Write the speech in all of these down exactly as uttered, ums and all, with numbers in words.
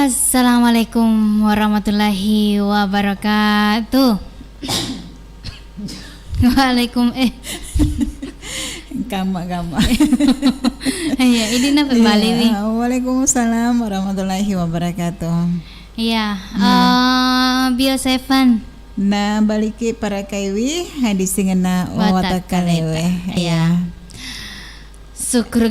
Assalamualaikum warahmatullahi wabarakatuh. Waalaikum-, eh. Kamma-kamma. Iya, ini napa balik nih? Waalaikumsalam warahmatullahi wabarakatuh. Iya, eh, Bio Seven. Na baliki parakaiwi, hadisingenna watakkalewe. Iya. Syukur.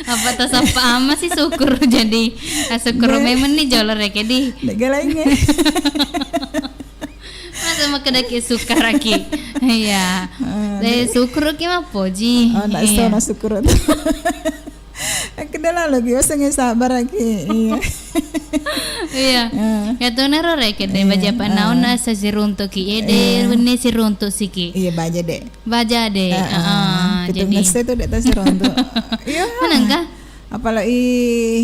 Apa tasappa ama sih syukur jadi. Ah, syukur memang nih jolo reke di. Nggak lainnya. Masa makkeda ki sukaraki. Iya. Eh, syukur ki mappoji. Oh, ndak sono syukur. Kedala lagi, osengnge sabaraki. Iya. Iya. Ya tu naro reke de baja pa naon asa siruntuk ki. Ede wenni siruntuk siki. Iya, baja de. Baja de. Heeh. Jadi ngesse tu de tasirontuk. Iya. Manengka? Apalagi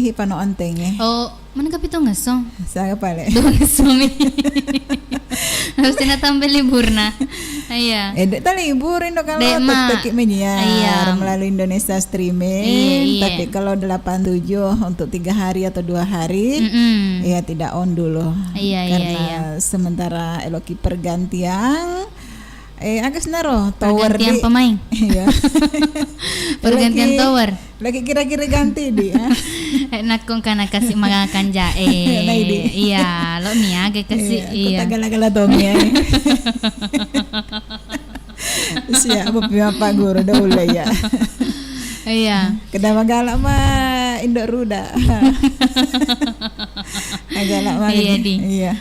hipano ontengnge. Oh, manengka pitu ngesso? Saya pale. Dua ngesso mi. Harusnya tambah liburna. Iya. Eh, de' tali libur, Indo, kalau tetap menyiar melalui Indonesia Streaming. Iya, iya. Tapi kalau delapan tujuh untuk tiga hari atau dua hari, ya tidak on dulu. Iya, iya, iya. Karena sementara eloki pergantian, eh, agas naro tower pergantian pemain. Iya. Pergantian tower. Lagi kira-kira ganti di, ya. Eh, nakko engka nakasi mangakan jae. Iya, lo niaga kasi. Iya, iya. Kota gala-gala dong ya. Siap, Bapak Guru, dah mulai ya. Iya. Kedama galak ma Indo Ruda. Agak lama lagi. Iya.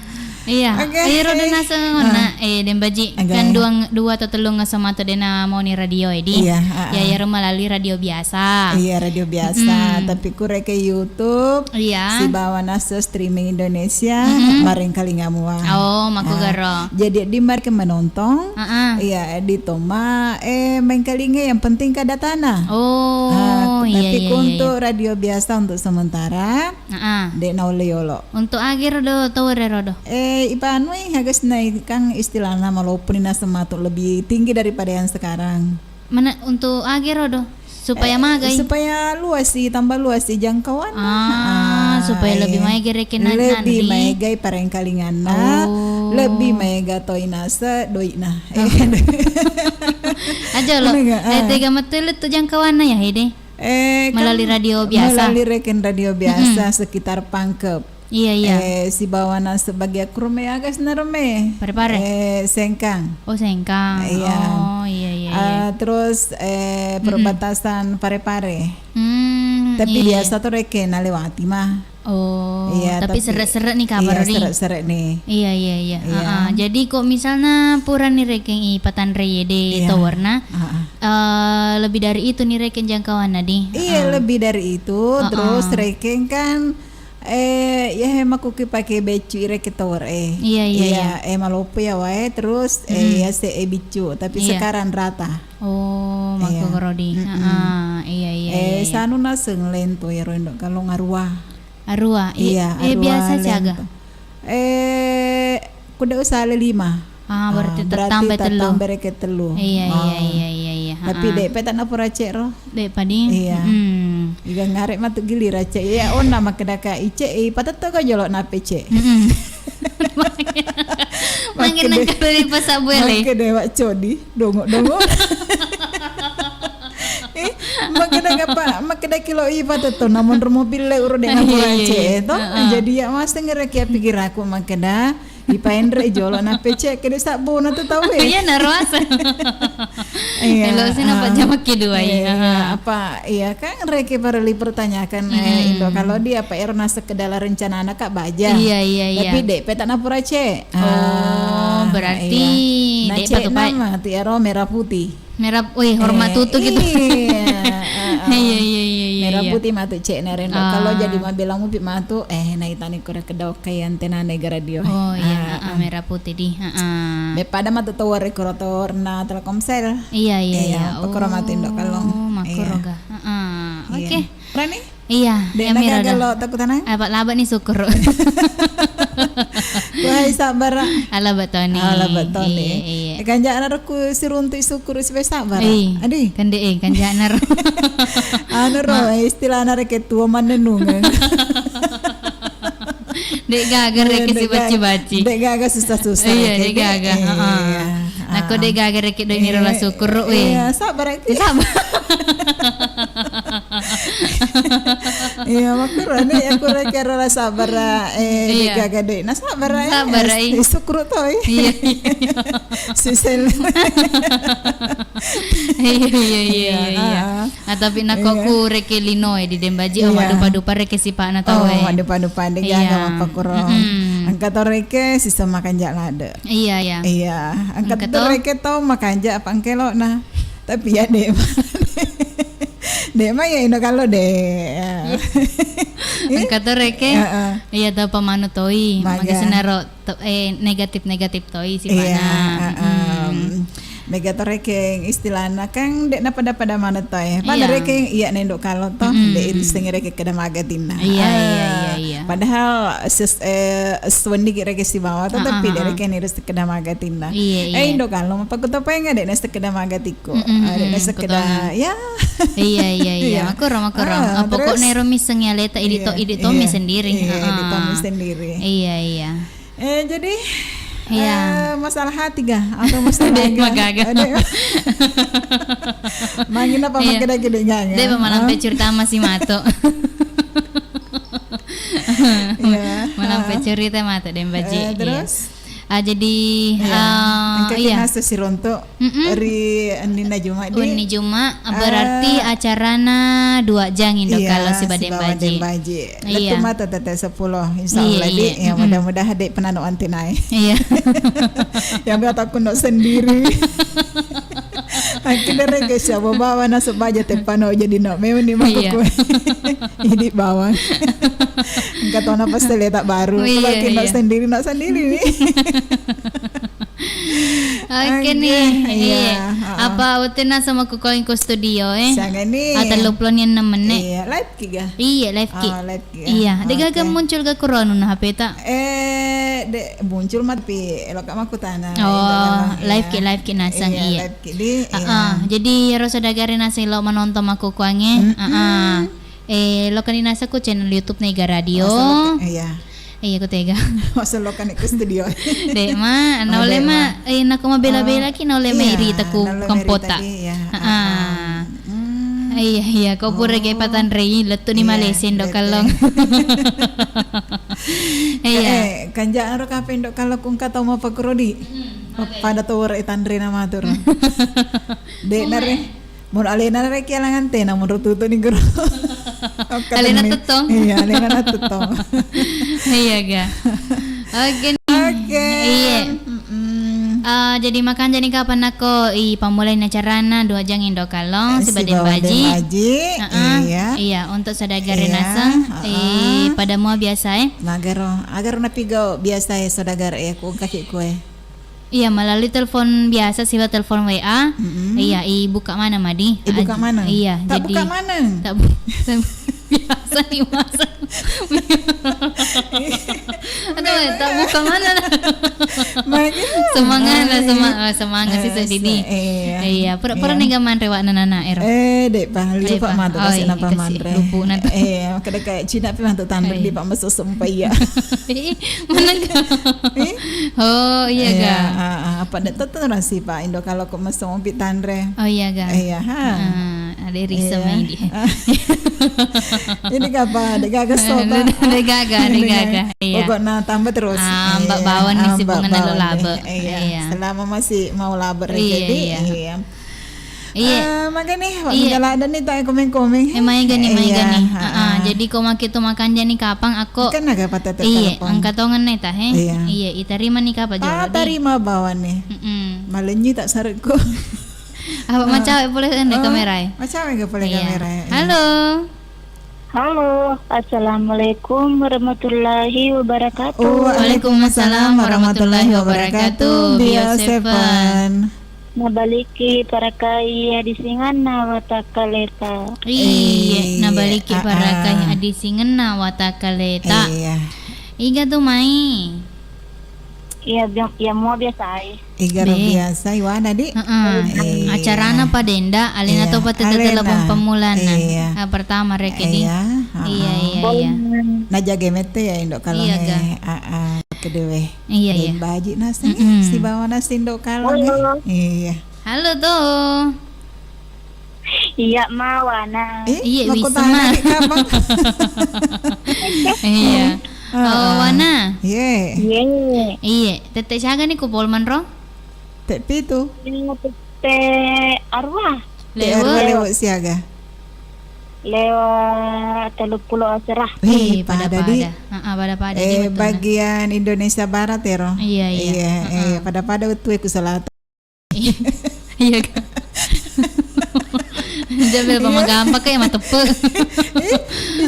Iya. Oke. Iyaro dona sengona, eh, Dembaji. Kan dua, dua atau telung ngesso matu dena mau ni radio edi. Iya, heeh. Ya, iyaro melalui radio biasa. Iya, radio biasa. Tapi kureke YouTube. Iya. Sibawa nase streaming Indonesia, marengkalinga mua. Oh, mako garo. Jadi di marke menonton. Heeh. Iya, di toma, eh, maengkalinga yang penting kada tanah. Oh, iya, iya. Tapi untuk radio biasa untuk sementara, de' naulle yolo. Untuk agero do tower ero do. Eh, ipanui hagas nai kan istilahna maloppo ni naseng matu lebih tinggi daripada yang sekarang. Mana untuk agero do supaya magai. Supaya luas sih, tambah luas sih jangkauan. Ah, supaya lebih maega rekenanna. Lebih maegai parengkalinganna. Oh. Lebih maega toi nase doi'na. Aja lo. Eh, tega matele tu jangkauanna ya, Hede. Eh, melalui radio biasa. Melalui reken radio biasa sekitar Pangkep. Iya, iya. Eh, sibawana sebagai krume agas nareme. Parepare. Eh, Sengkang. Oh, Sengkang. Iya. Oh, iya, iya, iya. Eh, terus, eh, perbatasan Parepare. Hmm. Tapi biasa tuh reken nalewati mah. Oh, iya, tapi sere-sere nih kabar nih. Sere-sere nih. Iya, iya, iya. Heeh. Jadi kok misalnya pura nih rekeng i patanre ye de towerna, eh, lebih dari itu nih rekeng jangkauanna di. Iya, lebih dari itu. Terus rekeng kan, eh, ya he makuki pakai becu i reke tower eh. Iya, iya, iya. Eh, malopo ya wae, terus, eh, ya se e bicu, tapi sekarang rata. Oh, mako garo di. Heeh, iya, iya, iya. Eh, sanu naseng lento ya rondo kalau ngarua. Arua. Iya, eh, biasa caga. Eh, kuda usale lima. Ah, berarti tetambah tellu. Bereke tellu. Iya, iya, iya, iya, iya. Tapi de' pe tana pura cek ro. De' padi. Iya. Iga ngare matu gili race. Iya, onna makkeda ka ice, eh, patetto ka jolo nape cek. Mangkin nengka dari pasabue le. Makkeda wa codi, dongo-dongo. Eh, makkeda apa? Makkeda kilo ipa tetto namun ro mobil le uro de' napura cek to. Jadi ya maseng reke pikir aku makkeda ipaenre jolo nape cek kede sabbona tu tau e. Iya, naro asa. Iya. Elo sih nampak jam kedua ya. Apa iya kan reke parelli pertanyakan, eh, Indo kalau di apa ero na sekedala rencana anak kak baja. Iya, iya, iya. Tapi de' pe tana pura cek. Oh, berarti de' patu pai. Nama ti ero merah putih. Merah, wih, hormat tutu gitu. Iya, heeh. Iya, iya, iya, iya. Merah putih matu cek nereno. Kalau jadi mabela mupi matu, eh, naitani kura kedau kai antena negara dio. Oh, iya, heeh, merah putih di, heeh. Be pada matu tower kuro tower na Telkomsel. Iya, iya, iya. Pakura matu Indo kalong. Oh, makuro ga. Heeh. Oke. Rani? Iya, de' ya, mira naga lo takutana? Apa laba nih syukur. Wahai sabbara. Ala batoni. Ala batoni. Iya, iya. Eh, kanja'na ro ku siruntu isukuru sibawa sabbara. Adi. Kande eh kanja'na ro. Anu ro, istilahna reke tuo mannennungeng. Dek gaga reke si baci-baci. Dek gaga susah-susah. Iya, dek gaga. Heeh. Nako dek gaga reke doni rola sukuru we. Iya, sabbara. Sabbara. Iya, makkuro ni aku reke rola sabbara, eh, dek gaga dek. Nah, sabbara. Sabbara. Sukuru toi. Iya. Sisel. Iya, iya, iya, iya. Ah, tapi nako ku reke linoe di Dembaji, oh, maddupa-dupa reke sipa'na tau. Oh, maddupa-dupa dek gaga mappakuro. Engka to reke sisa makanja lade. Iya, iya. Iya, engka to reke tau makanja apa engkelona. Tapi ya dek. Dek ma ya indo kalo dek. Engka to reke. Iya, tau pamanu toi. Maga senaro to, eh, negatif-negatif toi sipa'na. Iya, mega to rekeng istilahna kan dek napada-pada maneng to, eh. Pada rekeng iya nendo kalo to, dek iriseng reke keda magatinna. Iya, iya, iya, iya. Padahal ses, eh, sewenni ki reke sibawa to, tapi dek reke ni iris keda magatinna. Iya, iya. Eh, indo kalo mapakutopeng dek na sekeda magatiku. Ah, dek na sekeda, ya. Iya, iya, iya. Makuro, makuro. Ah, pokoknya ro misseng ya leta idi to, idi to mi sendiri. Iya, idi to mi sendiri. Iya, iya. Eh, jadi, eh, masalah hati ga? Atau masalah dek magaga. Mangina pa makeda kede gaga. Dek manampe cerita masih mato. Iya. Manampe cerita mato Dembaji. Eh, terus? Ah, jadi, ah, engka iya. Kena sesiruntu ri Nina Juma di. Unni Juma, berarti acarana dua jang indo kalo sibawa Dembaji. Iya. Lettu mata tete sepuluh, insya Allah di. Ya, mudah-mudahan dek penano anti naik. Iya. Yang gak takut no sendiri. Akhirnya reke siapa bawa nasib baja tepano jadi no memang ni mako kue. Idi bawang. Engka tona pasti letak baru. Iya, iya. Sendiri, nak sendiri ni. Oke ni. Iya. Apa utina sama ku calling ku studio, eh? Sanga ni. Atau lo plon yang enam menit. Iya, live ki ga? Iya, live ki. Ah, live ki. Iya, dek gaga muncul ga kuro anu na H P ta? Eh, dek muncul mah tapi elo ka makkutana. Oh, live ki, live ki naseng, iya. Live ki di. Jadi ro saudagare naseng lo menonton makukuange. Eh, lo kan dinaseng ku channel YouTube Nega Radio. Iya. Iya, ku tega. Masuk lo kan ke studio. Dek ma, na oleh ma, eh, nako mabela-bela ki na oleh ma iri taku kompota. Iya, iya, ko pura ge patanrei lettu ni Malaysia ndo kallong. Iya. Eh, kanja'na ro kafe ndo kallong kung katau mapakuro di. Pada to wore tanre na matur. Dek nare. Mun alena reki alangan tena, mun rututu ni guru. Alena tettong. Iya, alena tettong. Iya ga. Oke ni. Oke. Iya. Ah, jadi makanja ni kapan nako i pammulai acarana dua jang indo kallong sibawa Dembaji. Iya. Iya, untuk saudagare naseng, eh, pada mua biasa, eh. Magaro, agaro napigau biasa, eh, saudagare, eh, ku kaki kue. Iya, melalui telepon biasa siba telepon W A. Iya, ibuka mana madi? Ibuka mana? Iya, tak jadi buka mana? Tak bu-, tak bu-, biasa ni masa. Aduh, tak buka mana? Semangat lah, semangat, semangat sih sedih. Iya, pura-pura ni gaman rewak nana ero. Eh, dek pa, lupa mata pasti napa manre. Lupa nanti. Eh, kada kayak Cina pi mantu tanre di pak masuk sempai ya. Mana? Oh, iya ga. Apa dek tetu nasi pak Indo kalau ko masuk mopi tanre. Oh, iya ga. Iya, ha. Ada risa main di. Ini apa? Dek gaga soba. Dek gaga, dek gaga. Iya. Pokoknya tambah terus. Ah, mbak bawan ni si bunga nalo labe. Iya. Selama masih mau labe jadi. Iya. Iya. Eh, makanya nih, Wak, iya. Nggak ada nih, tak komen-komen. Eh, maega nih, maega nih. Heeh. Jadi ko make tu makanja ni kapang ako. Kan naga patah telepon. Iya, angkat tongan nih tah, eh. Iya. Iya, itarima nih kapa jolo. Tarima bawa nih. Mm-mm. Malenyi tak sarekku. Apa macam boleh nih kamera, eh? Macam boleh kamera, eh. Halo. Halo, assalamualaikum warahmatullahi wabarakatuh. Waalaikumsalam warahmatullahi wabarakatuh. Bio Seven. Nabaliki parakai adisinganna watakkaleta. Iya, nabaliki parakai adisinganna watakkaleta. Iya. Iga tu mai. Iya, bi-, iya, mua biasa ai. Igaro Be. biasa iwana, di? Heeh. Iya. Acarana pada enda, alena Iya. topa tette Alena. telepon pemulana. Iya. Ah, pertama reke, di. Iya. Iya, Heeh. iya, iya. Boleh. Najaga mette ya, Indo, kalau Iya, he, ga. ah, ah, kedewe. Iya, iya. Baji nasi, Mm-mm. sibawa nasi, Indo, kalau Halo. he. Iya. Halo, to. Iya, ma, wana. Eh, Iya, makkutana wisma. di kapang. Iya. Oh, Heeh. wana. Iya. Iya. Iya, tette siaga ni ku pol manro? Tette pitu. Iya, tette arwa. Tette arwa Lewo. lewo siaga. Lewa tellu puluh asera. Eh, Eh, pada, di. pada-pada. Heeh, pada-pada, di Eh, wettunna. bagian Indonesia Barat, ero. Iya, iya. Iya, Heeh. iya, pada-pada wettu ku selatan. Iya, Kak. Jabe apa Iya. magampang, Kak, ya, mateppe. Eh,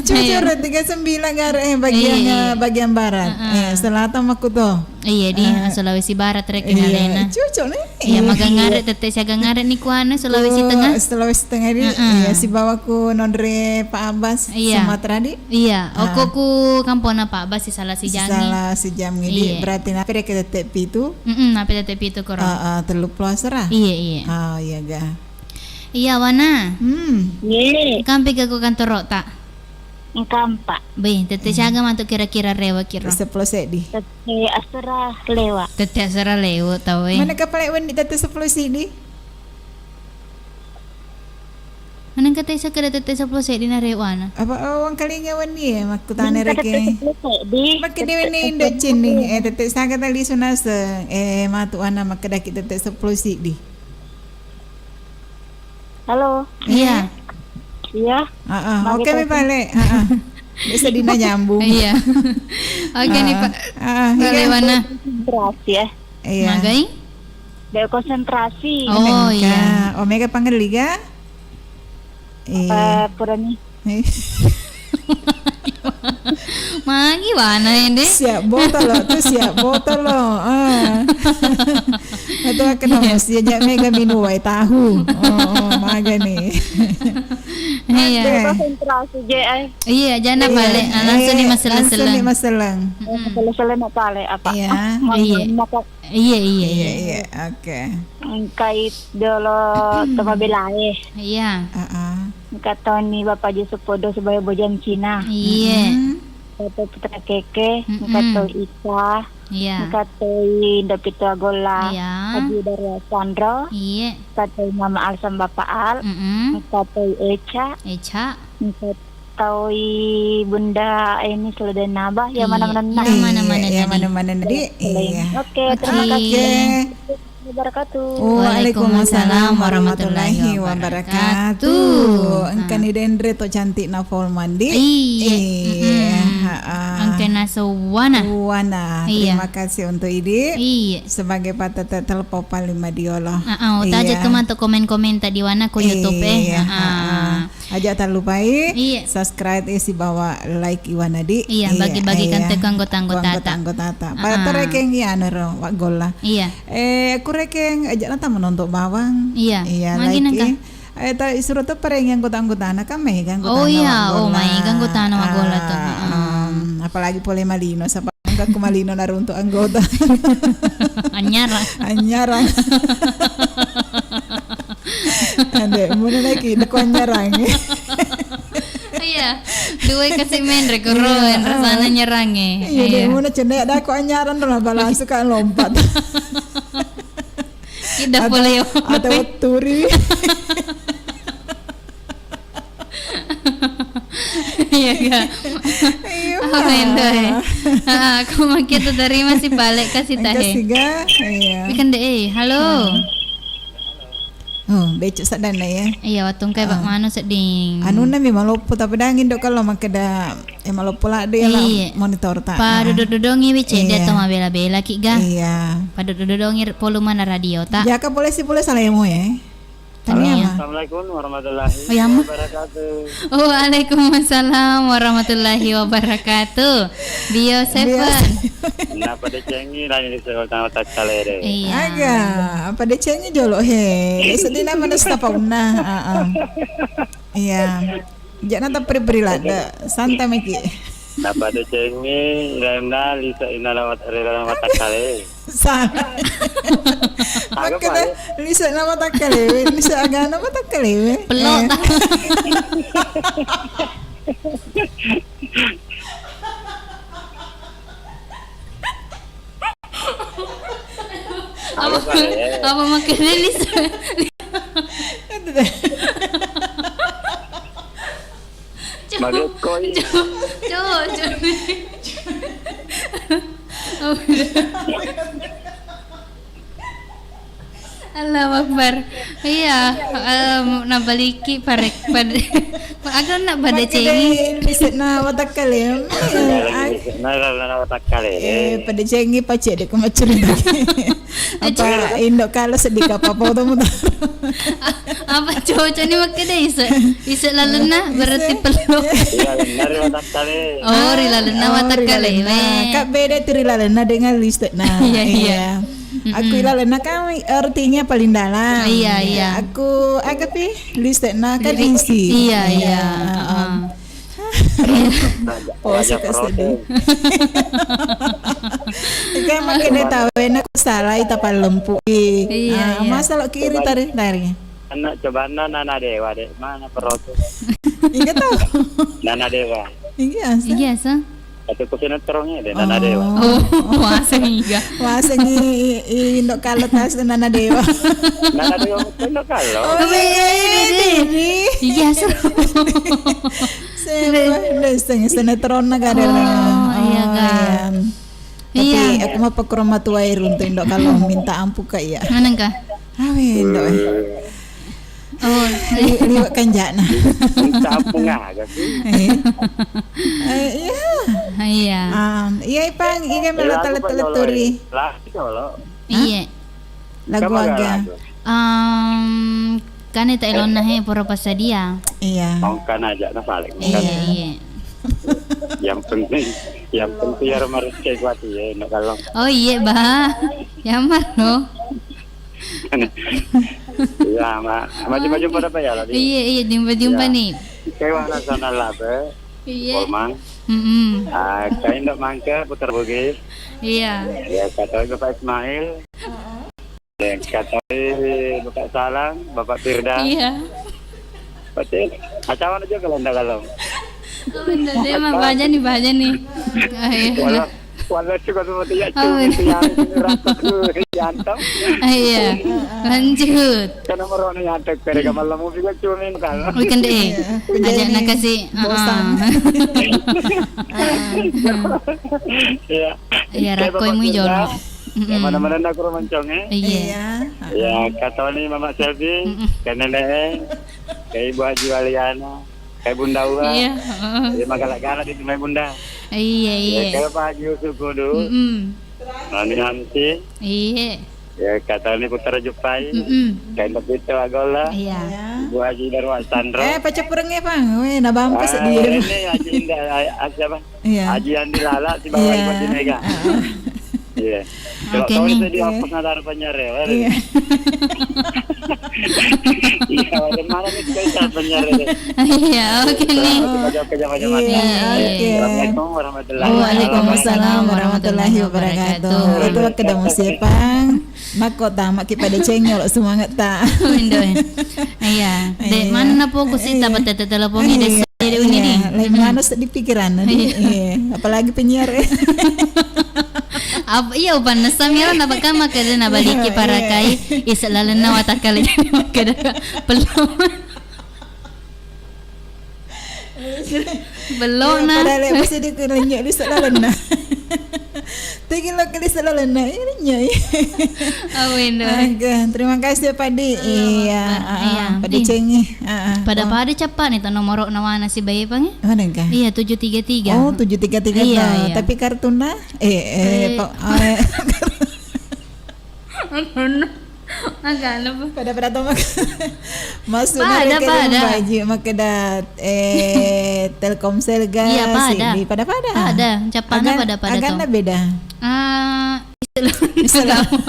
cucur Iya. tiga sembilan gare, eh, bagian, Iya, iya. eh, bagian barat. Heeh. Eh, selatan makkuto. Iya, di, Eh. Sulawesi Barat reke Iya, nalena. cucuk ni. Iya, Iya. maga ngare, tette siaga ngare ni kuana Sulawesi Ku Tengah. Sulawesi Tengah di. Heeh. Iya, sibawa ku nonre Pak Abbas, Iya. Sumatera di. Iya, Ah. oko ku kampona Pak Abbas, sisala sijang ni. Sisala sijang ni di. Iya. Berarti nape reke tette pitu? Mm-mm, nape tette pitu koro? Ah, ah, tellu puluh asera? Iya, iya. Ah, iya ga. Iya, wana. Hmm. Iya. Kampi ga ku kantoro ta? Engka empa. Be, tette siaga matu kira-kira rewa kiro? Seppulo seddi. Tette asera lewa. Tette asera lewa tau e. Mana kapale wenni tette seppulo seddi? Mana engka tessa keda tette seppulo seddi na rewana? Apa, oh, wangkalinga wenni e, makkutana Mana engka tette reke. seppulo seddi. Makkeda wenni Indo Cinni, eh, tette siaga tali sunaseng, eh, matu wana makkedaki tette seppulo seddi. Halo. Iya. Iya. Heeh, Magi oke, mi telepon. Pale. Heeh. Biasa dina nyambung. Iya. Oke nih, Heeh. Pak. Heeh, Pale iya. Wana. Konsentrasi ya. Iya. Magai? Dia konsentrasi. Oh, Mengka. Iya. Omega panggil liga? Iya. Eh, purani. Magi wana ende? Siap botolo tu, siap botolo. Ah. Itu akan nomor sia ja mega minum wae tahu. Oh, oh, maga nih. Iya. Oke. Konsentrasi je ai. Iya, jana Iya. balik. Ah, langsung Eh, nih masalah langsung nih masalah. Mm-mm. Masalah nak balik apa? Iya. Ah, mau Iya. nak Iya, iya, Iya, iya. iya, oke. Engkai dolo toma belae. Iya. Heeh. Engka toni Bapak Yusuf Podo sebagai bojang Cina. Iya. Mm-mm. Engka to Putra Keke, Mm-mm. engka to Ika, Iya. engka to Indo Pitu Agola, Iya. Haji Darwa Sandro, Iya. engka to Mama Alsam Bapak Al, Mm-mm. engka to Eca, Eca. Engka toi Bunda Eni Seledenaba, ya, Iya, mana-mana ya, nah. Mana-mana iya, nadi. Mana-mana nadi. Iya. Oke, terima kasih. Oke. Wabarakatuh. Waalaikumsalam warahmatullahi wabarakatuh. Engkani denre to cantik na Folman di. Iya. Iya, Mm-mm. ha-ah. Engkana sewana. Wana. Iya. Terima kasih untuk idi. Iya. Sebagai patete telepon paling madiolo. Ah, ah, taja Iya. teman to komen-komen tadi wana ko YouTube eh. Iya, Ah, ah. ha-ah. Aja tak lupai Iya. subscribe eh, sibawa like iwana di. Iya, Iya, bagi-bagikan iya. te ku anggota-anggota Ku ta. Anggota-anggota ta. Ah, Pada ah. terekeng iya nero waggolla. Iya. Eh, kurekeng aja nata menonton bawang. Iya. Iya, Magi like nangka? eh. Eh, ta isuro to pareng anggota-anggota na kan mega anggota Oh na iya, oh waggolla. Mega anggota na waggolla to. Ah, Heeh. em, apalagi pole malino sapa Engka ku malino naruntuk anggota. Anyarang. Anyarang. Ande, muna naiki, dako anyarang. Iya, dua kasih menre koro, Iya, rasana ah. Nyarange. Iya, deh, Iya. Muna cendek dako anyarang, ro, apa langsung kan lompat. Tidak boleh. Atau turi. Iya, Kak. Iya, apa endo, eh? Ah, aku makin terima sih balik kasih tahe. Kasih ga? Iya. Ikan deh, eh, halo. Hmm. Oh, becek sadana ya. Iya, wattung kai bak manu sedding. Anu nami maloppo tapi dangin dok kalau makkeda eh maloppo ladde ya lah Iya. Monitor ta. Pa Ah. dodok-dodongi wi cedde Iya. atau mabela-bela ki ga. Iya. Pa dodok-dodongi polu mana radio ta. Jaka polisi polisi salemo ya. Tania Iya. mah. Assalamualaikum warahmatullahi Oh, iya, mah. wabarakatuh. Waalaikumsalam warahmatullahi wabarakatuh. Bio Bio Seven. Seven. Kenapa decengi lagi di sekolah tanggal taccalere? Iya. Aga, apa decengi jolo he? Sedina mana stapa unna. Ah, ah. Iya. Jana tak peri-peri lah, da santai miki. Napadecengi ilalenna lise' ilalenna wat-, ilalenna watakkale. Salah. Aga Makkeda pale? Lise' na watakkalewe, lise' agana watakkalewe. Pello' Eh. ta. Apa, apa makkeda lise'? Itu deh. Cowok, Magekko i. Cowok, cowok, cowok. Allahu Akbar. Iya, em, nabaliki parek pad-, aga na pada Makkeda cengi. Lise' na watakkale. Nah, nah, nah, watakkale. Eh, pada cengi pacedde' ku macuri. Apa indo' kalo seddi ka apa foto mu. A-, apa cocok ni makkeda ise'? Ise' lalenna berarti Ise'. pello'. Iya, benar, watakkale. Oh, ri lalenna Oh, ri watakkale lalenna. we. Ka beda tu ri lalenna dengan lise' na. Iya, iya. Iya. Aku Mm-mm. ilalenna kan artinya paling dalam. Iya, iya. Aku aga pi lise' na kan Jadi, isi. iya, iya. Iya. Heeh. Pose Raja ka Frozen. seddi. Kan makkeda tawena ku salai tapallempu i. Iya, Ah, iya. Masa lo kiri Coba tari tari. Anak cobanna Nana Dewa deh. Mana Frozen? Ingat tau. Nana Dewa. Iya, sa. Iya, sa. Atau ku sinetronnya deh, Nana Dewa. Oh. Oh, waseng iga. Waseng i, i, i, indo' kalo tas Nana Dewa. Nana Dewa, indo' kalo. Oh, iya, iya, iya, iya. Iya, seru. Siapa? Deh, sing sinetron na gak ada lah. Oh, iya, Oh, kan. Iya. Tapi Iya. aku mah pekurang matuai runtu indo' kalo minta ampun ka iya. Maneng ka? Awe, indo', eh. Oh, Li-, liwat kanjana. Minta ampun aga sih? Eh. Eh, iya. Iya. Um, iya, Ipang, iya, Iya, melo aku tele-tele payolo, turi. Eh. Lah, payolo. Hah? Iya. Lagu Kamu aga? Lagu? Em, kan itu elonna he, pura passadia. Iya. Mongkan aja na paling. Iya, Mongkan. Iya. Yang penting, yang penting ya harus kayak kuat ya, nak kalau. Oh, iya, bah. Yang mana? Iya, ma-, maju-maju Oke. pada apa ya, lagi? Iya, iya, jumpa-jumpa Iya. nih. Kayak mana sana lah, Be? Iya. Polman. Mm-mm. Ah, kayak ndak mangke, putar bugis. Iya. Ya, kata Bapak Ismail. Heeh. Ya, kata Bapak Salang, Bapak Firda. Iya. Pasti, acawan aja kalau ndak kalau. Oh, ndak, saya mah baca nih, baca nih. Ah, iya. Walau, walau suka seperti ya, Oh, cumi iya. itu yang rasa tuh, jantung. Ah, iya. Lanjut. Karena merona nyantek, kere kamar lamu juga cumi kalau. Weekend, eh. Iya, Ajak jadi nak kasih, ah, bosan. ah. Iya. Iya, Kayak rakoi Bapak mu Firda, jolo. Mm-mm. Yang mana-mana nak rumah cong, eh? Iya. Iya. Ya, kata ni Mama Selvi, Mm-mm. kan nenek, eh, kayak Ibu Haji Waliana, kayak Bunda Ua. Iya, heeh. Ya, magalak-galak di rumah Bunda. Iya, Ya, iya. kayak Pak Haji Yusuf Kudu, Mm-mm. Mami Hamsi. Iya. Ya, kata ni Putra Jupai. Mm-mm. Kayak Mbak Vito Agola. Iya. Iya. Ibu Haji Darwa Sandro. Eh, pacappureng ya, Bang. Weh, nabampa Ah, sedih. Ini Haji Indah, ah, ah, siapa? Iya. Haji Andi Lala, si Bawa Iya. Ibu Haji Mega. Heeh. Iya. Coba Oke, kau nih. Itu di Oke. Apa ngadar penjara, ya, Iya. Iya, bagaimana nih, kita bisa penjara deh. Iya, oke nih. Oke, oke, oke, oke. Iya, Iya. oke. Assalamualaikum warahmatullahi Waalaikumsalam wabarakatuh. warahmatullahi wabarakatuh. Itu waktu dah musik, Pang. Makko tamakki pada cengol, semangat ta. Indo, eh. Iya. Dek, Iya. mana fokus kita Iya. pada telepon ini, Iya. desa, jadi ini, Iya. di. Lain Mm-mm. mana sedih pikiran, Dek. Iya. Iya. Apalagi penyiar. Ap-, iya, upanna Samira na bakal makkeda na baliki Iya, iya. parakai, ise' lalenna watakkale makkeda pello'. Bello' Iya, na. padahal ya, masih di-, lennye' lise' lalenna. Tegi lo ke lise' lalenna, ini nyai. Amin, doh. Oke, terima kasih, Padi. Allahu Iya, Akbar. ah, ah, Iya. Padi Ih. Cengi. Ah, ah. Pada-pada cappa nih, ta nomoro nawana si bayi, Pang, ya? Mana kah? Iya, tujuh tiga tiga. Oh, tujuh tiga tiga Iya, tuh. iya. Tapi kartunna? Eh, eh, Eh. pa-, eh. Agak lupa. Pada-pada to mak-, maksudnya Pada, pada. Baji makkeda, eh, Telkomsel ga, Iya, pada. Sidi, pada-pada. Pada, capana Agan-, pada-pada to. Aganna beda. Ah, Bisa laleng.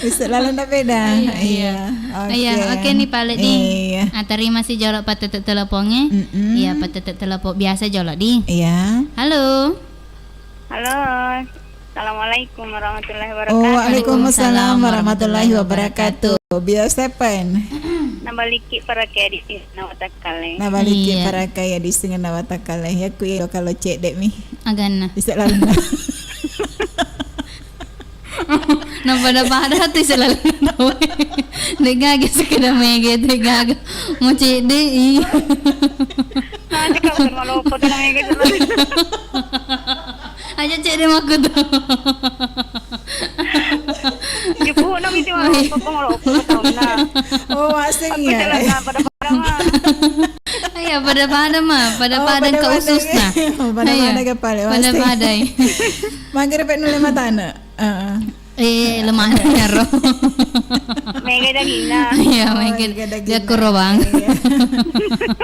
Bisa laleng na beda. Iya, iya. Iya. Oke. Iya, oke nih, Pale, nih. Iya. Ah, terima si jolo pattette telepongnge. Mm-mm. Iya, pattette telepon biasa jolo, di. Iya. Halo. Halo. Assalamualaikum warahmatullahi wabarakatuh. Oh, waalaikumsalam warahmatullahi wabarakatuh. Biasa, Pen. Nabaliki parake di sini na watakkale. Nabaliki parake ya di sini na watakkale. Ya, ku iya kalau cedde mi. Aganna. Bisa laleng. Napada-pada hati selalu. Degaga sekedar mege, degaga. Mau cedde, iya. Nanti kau kan malu apa tuh namanya gitu. Aja cedde maku tuh. Juku nang itu malu apa, kau malu apa tahu nah. Oh, asing ya. Pada-pada mah. Iya, pada-pada mah, pada-pada ke usus nah. Pada-pada ke pale, pada-pada. Mager pe nulle matana. Heeh. Eh, lemak ro. Mega dagingna. Iya, mega dagingna. Iya, kuro bang.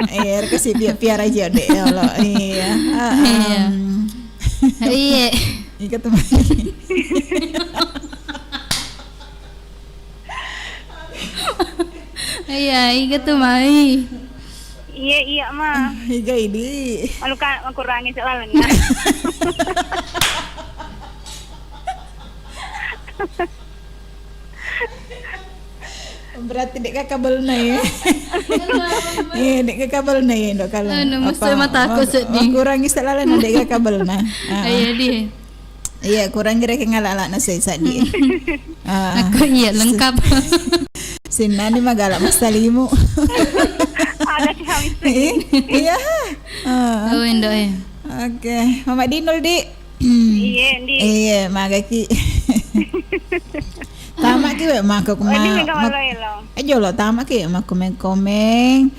Iya, kasih biar piara aja deh, ya Allah. Iya. Iya. Iya. Ikat teman. Iya, iga tu mai. Iya, iya, Ma. Iga idi. Malu ka makurangi soalnya. Berarti dek kakak belna ya. Iya, dek kakak belna ya, Ndok, kalau anu, apa, mesti mata aku sedih. Makurangi soalnya dek kakak belna. Iya, di. Iya, kurang kira ke ngalak-alak nasi sadi. Ah. Aku iya lengkap. Sinnani magala massalimu. Ada sih habis. Iya. Ah. Oh, Indo, eh. Oke, Mama Dinul, di. Iya, di. Iya, magaki. Tamaki we mako kuma. Eh, jolo tamaki mako komeng-komeng.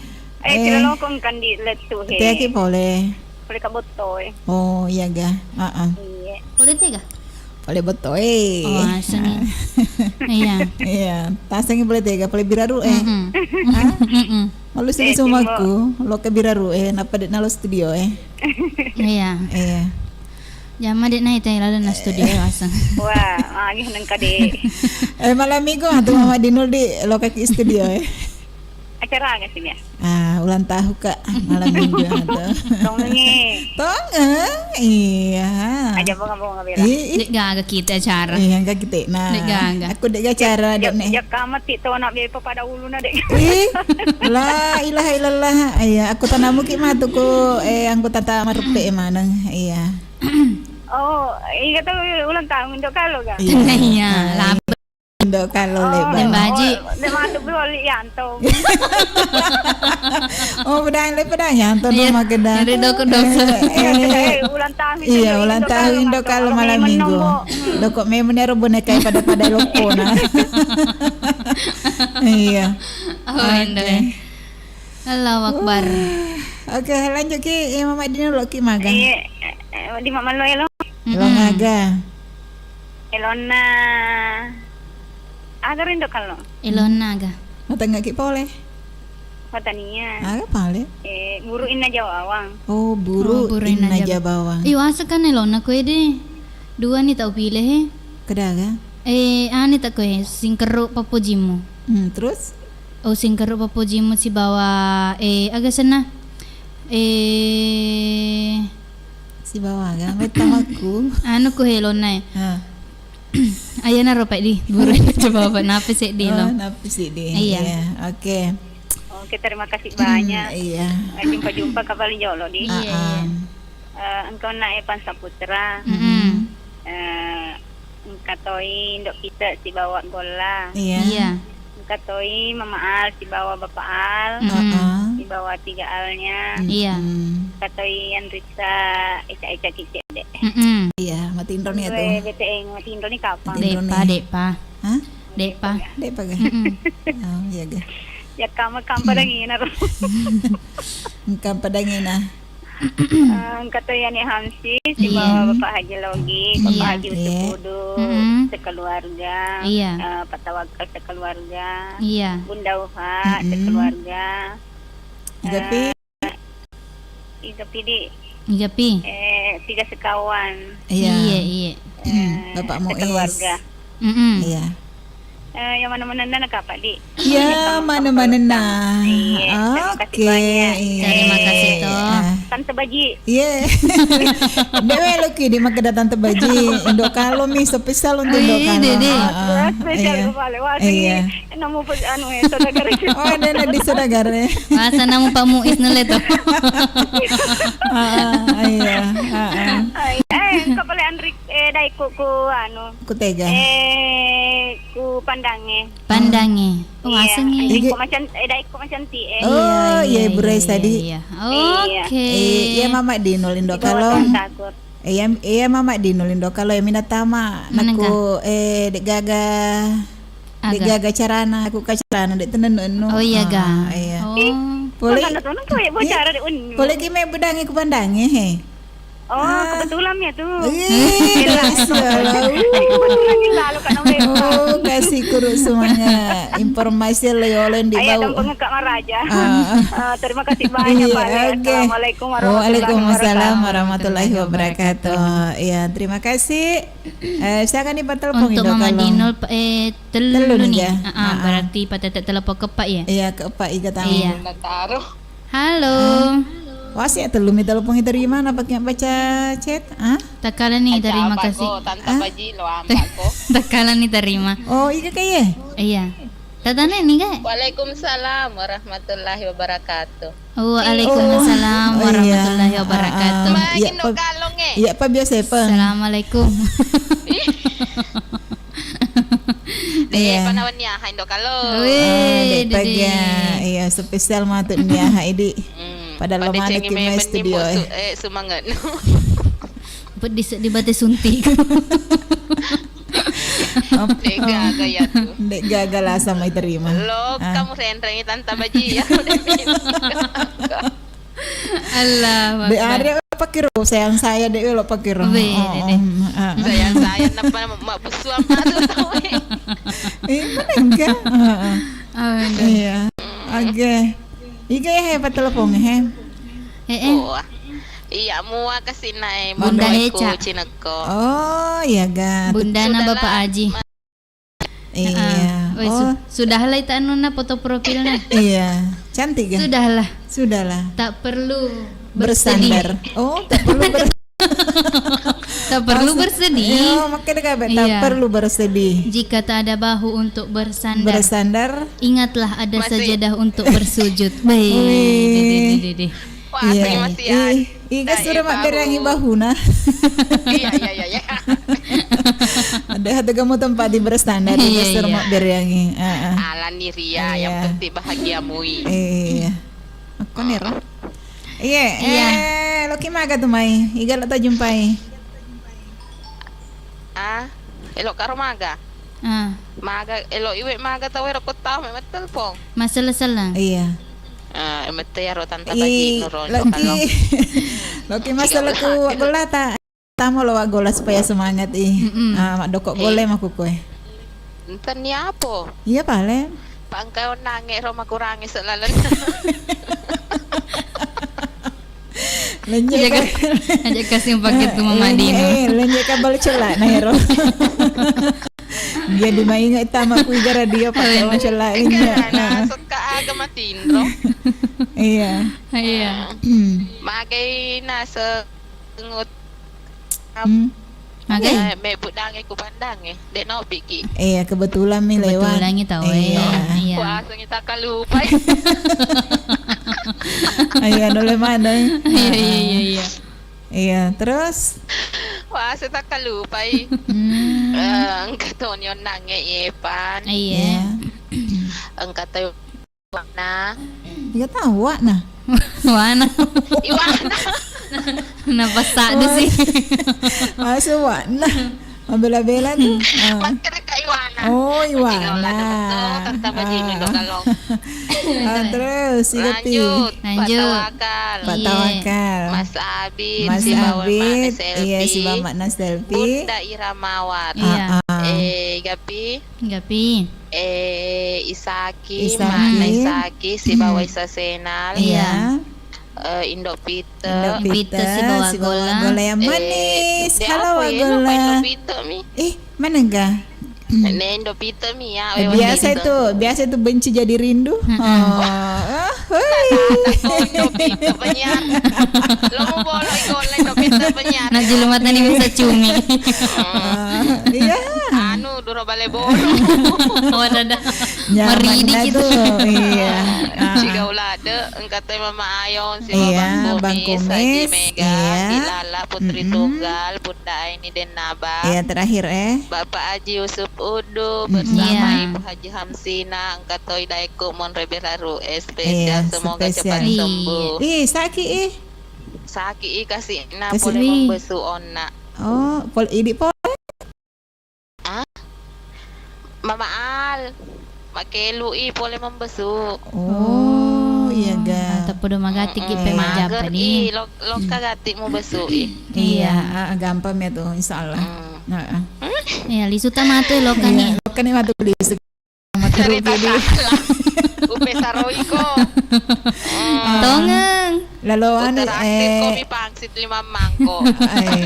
Eh, ciloloko engkan di lettu he. Teaki pole. Pole ka botto e. Oh, iya ga. Heeh. Iya. Pole tega? Pole botto e. Oh, asengi. Iya. Iya. Tasengi pole tega, pole biraru e. Heeh. Malu sini sumaku, lo ke biraru e, napa dek nalo studio e. Iya. Iya. Jama dek nai teh lalu na studio e aseng. Wah, angin nengka dek. Eh, malam minggu atau Mama Dinul di lo kaki studio e. Acara aga sih, Mia? Ah, ulang tahun, Kak. Malam minggu atau. Tongengi. Tongeng, iya. Aja bonga-bonga bela. Ih, ih. Dek gaga kita acara. Iya, enggak kita. Nah, dek gaga. Aku dek gaga acara, dek nek. Jak kamat ti to nak biaya pada uluna dek. Ih, la ilaha illallah. Iya, aku tanamu ki matuku, eh, anggota tak marupe maneng. Iya. Oh, ingat tuh ulang tahun Indo kalau ga? Iya. Iya, ah, laba. Indo kalau lebar. Lembaji. Oh, le mantu beli yanto. Oh, pedang le pedang yanto no magedan. Dari doko-doko. Eh, eh, ulang tahun. Iya, ulang tahun Indo kalau malam minggu. Doko memang ero boneka pada-pada lokona. Iya. Oh, Indo. Allahu Akbar. Oke, lanjut ki, ya, Mama Dina lo ki magang. Iya, eh, di Mama lo elo. Lo magang. Elonna aga rindo kalo? Elonna aga? Matengngaki pole. Watania. Aga pale? Eh, buru inna Jawawang. Oh, buru inna Jawawang. Iyo, asa kan elonna koe de. Dua ni tau pile he. Kedaga? Eh, ani ta koe, singkeru papojimmu. Hmm, terus? Oh, singkeru papojimmu sibawa, eh, aga senna? Eh, sibawa aga? Mettamakku. Anu ku helonna e. Ha. Ayana ro, Pak, di. Buru coba apa? Nape seddi lo? Oh, nape seddi? Iya. Iya, oke. Oke, terima kasih banyak. Iya. Jumpa-jumpa kembali jolo di. Iya, iya. Eh, engka onna Evan Saputra. Mm-mm. Eh, engka toi Ndok Pite sibawa Golla. Iya. Iya. Engka toi Mama Al sibawa Bapa Al. Mm-mm. Heeh. Sibawa tiga Alnya. Iya. Mm-mm. Engka toi Andrisa, Eca-Eca Kicek de. Mm-mm. Iya, matinro ni atu. Beteng, matinro ni kapang. Matinro ni. Depa, depa. Hah? Depa. Depa ga? Mm-mm. Oh, iya ga. Ya, kama-, kampa dangina ro. Kampa dangina. Eh, engka to Yani Hamsi, sibawa Bapak Haji Logi, Bapak Haji Utukudu, sekeluarga, eh, Pak Tawakal sekeluarga, Bunda Uha sekeluarga. Igapi? Eh, igapi di? Igapi? Eh, tiga sekawan. Iya. Iya, iya. Eh, Bapak Muiz. Keluarga. Mm-mm. Iya. Eh, yang mana-mana nak apa, Di? Ya, mana-mana. Iya, terima kasih banyak. Iya. Terima kasih, toh. Ah. Tante Baji. Iya. Dewe lo ki di makkeda Tante Baji. Indo Kalo mi spesial untuk Indo Kalo. Iya, Dede. Ah, ah. Spesial kepala. Wah, iya. Namu pe-, anu, eh, saudagar. Oh, ada, ada di saudagar, eh. Masa namu Pak Muiz nele to. Ah, ah, iya. Ah, ah. Eh, engka pale Andri, eh, daikku ku anu. Ku Tega. Eh, ku Pandange. Pandange. Oh, iya. Asengnge. Daikku macan-, eh, daikku macanti, eh. Oh, iya, iya, iya, Bu Rais tadi. Iya. Iya. Oke. Iya, Mama Dino Lindo Kalo. Iya, iya, Mama Dino Lindo Kalo, iya, minatama. Menengka. Nakku, eh, degaga Aga. Degaga carana, aku ka carana, de tenennu. Oh, iya, ga. Ah, iya. Oh. Ih, pole, pole ki me bedangi ku Pandange, he. Oh, kebetulan ya tuh. Ih, kebetulan ni lalu kan. Oh, kasih kuru semuanya. Informasi lo yoleng di bawah. Ayo, tampung Kak Maraja. Ah. Eh, terima kasih banyak, Pak. Iya, oke. Assalamualaikum warahmatullahi wabarakatuh. Waalaikumsalam warahmatullahi wabarakatuh. Iya, terima kasih. Eh, silakan nih, Pak, telepon. Untuk Indo Mama Kalo. Dino, eh, telu nih. Ah, ah, berarti patete telepon keempat ya? Iya, keempat, iga tamu. Iya. Halo. Ah. Wasi ya, telu mi telepon terima, apa ki baca chat? Ah? Takala nih, terima kasih. Tante Baji lo ambako. Takala nih terima. Oh, iga kayak? Iya. Tatane ni, Kak? Waalaikumsalam warahmatullahi wabarakatuh. Waalaikumsalam warahmatullahi wabarakatuh. Oh, iya. Ah, ah. Iya, Pak. Assalamualaikum. Iya. Deh, panawan ni aha Indo Kalo. Wih, ah, deh, deh, pagi deh. Ya. Iya, spesial matu ni aha, Idi. Hmm, pada pada lemana cengi ki memang studio, ni, eh. Eh, semangat. Peddi seddi bate suntik. Dek gaga ya tu. Dek gaga lah sama terima. Lo kamu rendrengi Tante Baji ya. Allah. Dek Akbar. Ada pakiro sayang saya dek lo pakiro. Be, oh, dek, dek. Oh, ah. Sayang saya napa mak busuang matu tau. Eh, mana enggak? Heeh. Aduh. Iya. Oke. Iga ya, he, patelepong, he. Heeh. Oh. Iya, mua kasih nae Bunda Heca. Cinekko. Oh, iya ga. Bundana Bapak Aji. Iya. Heeh. Wes, oh. Sudahlah itu anuna foto profilnya. Iya, cantik ga? Sudahlah. Sudahlah. Tak perlu bersedih. Bersandar. Oh, tak perlu ber- Tak perlu bersedih. Iya, makanya kan, tak perlu bersedih. Jika tak ada bahu untuk bersandar, ingatlah ada sajadah untuk bersujud. Baik. Wih. Deh, deh, deh, deh. Wah, iya, terima kasih, iya. Ih, iga suruh mak berangi bahuna. Iya, iya, iya, iya. Ada satu kamu tempat di bersandar, iya, suruh mak berangi. Heeh. Alani ria, yang penting bahagia mui. Iya. Aku nih, Ro. Iya, iya. Eh, loki maga tu mai. Iga lo tajumpai. Ah, elo karo maga. Ah. Maga, elo iwe maga tau ero kota me mattelpong. Masalah-salah. Iya. Ah, mette ero Tante Baji nurun loki. Loki masalah ku gola ta. Tamo lo gola supaya semangat ih. Mm-mm. Ah, mak dokok gole maku kue. Enten ni apo? Iya pale. Pangkai onange ro makurangi selalu. Lenye aja ka-, aja kasih paket tu Mama Dino. Eh, lenye kabel celak na ero. Jadi maingat tama ku iga radio pakai celak ini. Nah, suka agama tindro. Iya. Iya. Magai nase ngut. Hmm. Magai? Eh, me budange ku pandange, dek nobiki. Iya, kebetulan mi lewat. Kebetulan mi tau, iya. Iya. Wah, sengita kalupai. Iya, dole mana? Iya, iya, iya, iya. Iya, terus? Wah, sengita kalupai. Hmm. Eh, engka toni onnange, Epan. Iya. Iya. Engka tau Wana. Iya tahu, Wana. Wana. Iwana. Napasadu sih. Asu Wana. Mabela-bela tu. Ah. Makkeda ka Iwana. Oh, Iwana. Tante Baji Indo Kalo. Ah, terus, iya, Pi. Lanjut. Lanjut. Pak Tawakal. Pak Tawakal. Mas Abid, Mas Abid, iya, sibawa Makna Selfie. Bunda Ira Mawar. Iya. Ah, ah. Eh, Gapi. Gapi. Eh, Isaki, Isaki. Makna Isaki, sibawa Isa Senal. Iya. Eh, Indo Pite. Indo Pite, Pite sibawa sibawa golla. Golla yang manis. Eh, halo, apa ya? Wagolla. Lupa Indo Pite mi. Eh, mana ga? Ne Indo Pite mi ya, eh, biasa itu, biasa itu benci jadi rindu. Mm-mm. Oh, oh, hui. Indo Pite penyiar. Lo mau boleh golla Indo Pite penyiar. Nah, julu mata ni bisa cumi. Hmm. Iya. Anu, duro bale bolu. Wadah, dah. Nyaman. Meridi dah gitu. Tuh, iya. Ah. Siga ulade, engka te Mama Ayong, si Iya, Bang Kumis, Bang Kumis, Haji Mega, iya. Di Lala, Putri Tunggal, Bunda Aini Dennaba. Iya, terakhir, eh. Bapak Haji Yusuf Udu, bersama Iya. Ibu Haji Hamsina, engka toi daeku monre beraru, eh, spesial. Iya, semoga spesial. Cepat sembuh. Ih, saki, ih. Saki, ih, kasih na pole membesu onna. Oh, pol-, idi pole? Ah? Mama Al, makkelui pole membesu. Oh, iya ga. Mantap, podo magati ki pe majjappa ni. Mager i, lo-, lokka gati mu besu i. Iya, ah, gampang ya tuh, insya Allah. Heeh. Iya, lisu ta matu lokka ni. Iya, lokka ni matu lisu. Matu rugi di. Upe saroiko. Tongeng. Lalu anu, eh, kopi pangsit lima mangko.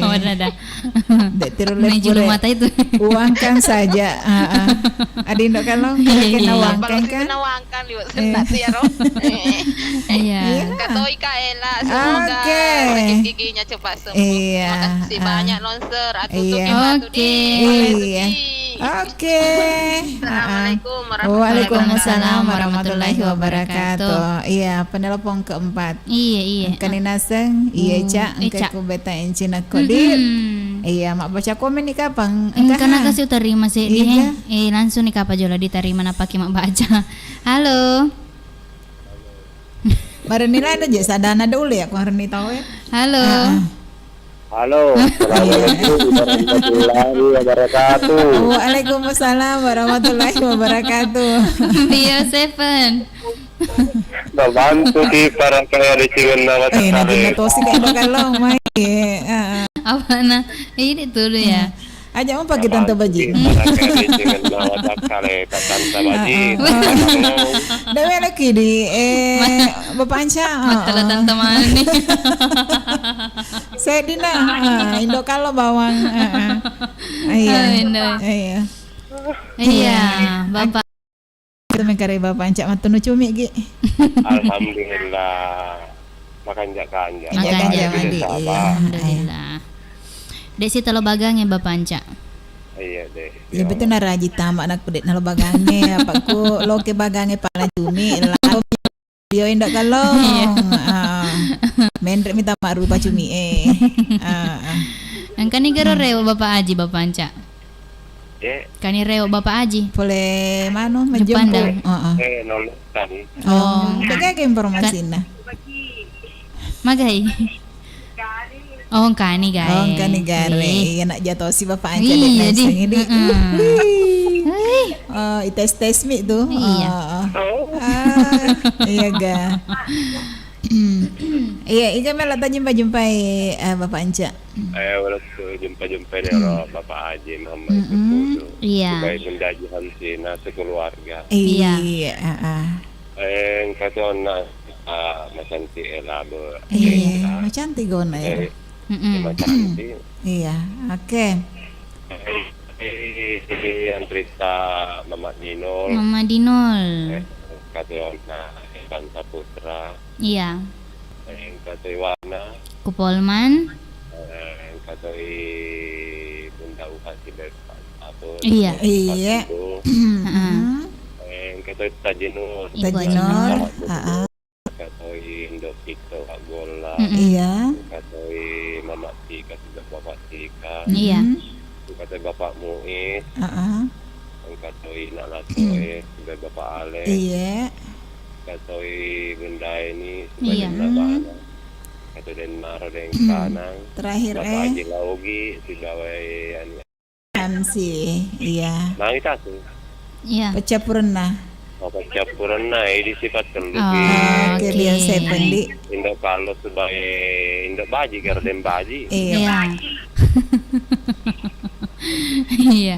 Wadah, dah. Dek tiru lepure. Uangkan saja. Heeh. Adi Indo Kalong, kena uangkan kan? Kena uangkan liwat sendak tu ya, Ro. Iya. Katoi Kak Ella, semoga rezeki giginya cepat sembuh. Iya. Terima kasih banyak, Nonser. Atutuki batu di. Iya. Oke. Assalamualaikum warahmatullahi wabarakatuh. Waalaikumsalam warahmatullahi wabarakatuh. Iya, penelpon keempat. Iya, iya. Engkani naseng, iya, Cak, engka ku beta encina kodi. Iya, mabbaca komen ni kapang. Engka na kasi utarima seddi, eh. Eh, langsung ni kapa jola ditarima napaki mabbaca. Halo. Marenni lada je sadana dulu ya, marenni tau ya. Halo. Halo, assalamualaikum warahmatullahi wabarakatuh. Waalaikumsalam warahmatullahi wabarakatuh. Bio Seven. Nabantu ki para kaya di cingenna. Eh, na jinna tosi ka Indo Kalong mai. Heeh. Apa na? Ini dulu ya. Aja mau pakai tante baji. Para kaya di cingenna watakkale, tante baji. Heeh. Dewe lagi di, eh, Bapak Anca. Matala tante mani. Seddi na, ah, Indo Kalong bawang. Heeh. Iya. Iya, Bapak. Itu mengkare Bapak Anca matunu cumi gi. Alhamdulillah. Makanja-kanja. Makanja mandi, iya. Alhamdulillah. Dek si talo bagange Bapak Anca. Iya, deh. Ya betul naraji tama nakku dek nalo bagange, apa ku loke bagange pala cumi, lao Bio Indo Kalong. Iya. Ah. Menre mi tama rupa cumi e. Ah, ah. Engkani garo rewo Bapak Aji, Bapak Anca. Eh. Kani rewo Bapak Aji. Pole manu majempu. Heeh. Eh, nol tadi. Oh, engka gaga informasinna. Magai. Oh, engkani gae. Oh, engkani gare. Iya, nak jatosi Bapak Anca dek. Iya, di. Heeh. Oh, ites-tes mi tu. Iya. Oh. Ah, iya ga. Iya, iga melo tajumpa-jumpai, eh, Bapak Anca. Eh, wala tu jumpa-jumpai ni ro Bapak Aji Muhammad Kukudu. Iya. Sebagai Bunda Aji Hamsina sekeluarga. Iya, heeh. Eh, engka tu onna, ah, macantik e labo. Iya, macantik gona ya. Eh, macantik. Iya, oke. Eh, eh, Antrita Mama Dinol. Mama Dinol. Eh, engka tu onna Evan Saputra. Iya. Eh, engka tu Iwana. Kupolman. Eh, engka tu i Bunda Uha Siber Apa? Iya. Iya. Heeh. Eh, engka toi Tajinur. Ibu Tajinur. Heeh. Engka toi Indo Pito Agola. Mm-mm. Iya. Engka toi Mama Tika, juga Bapak Tika. Iya. Engka toi Bapak Muiz. Heeh. Engka toi Nak Lato, eh, juga Bapak Ale. Iya. Engka toi Bunda Eni, juga Denna Bana. Engka toi Denmaro, Dengkanang. Terakhir, Bapak Aji Laugi, sibawa anu, Hamsi, iya. Nangis aku. Iya. Peccappurenna. Oh, peccappurenna, eh, di sifat tellu ki. Oke, biasa ya, Pendi. Indo Kalong sebagai Indo Baji, Garden Baji. Iya. Iya. Iya.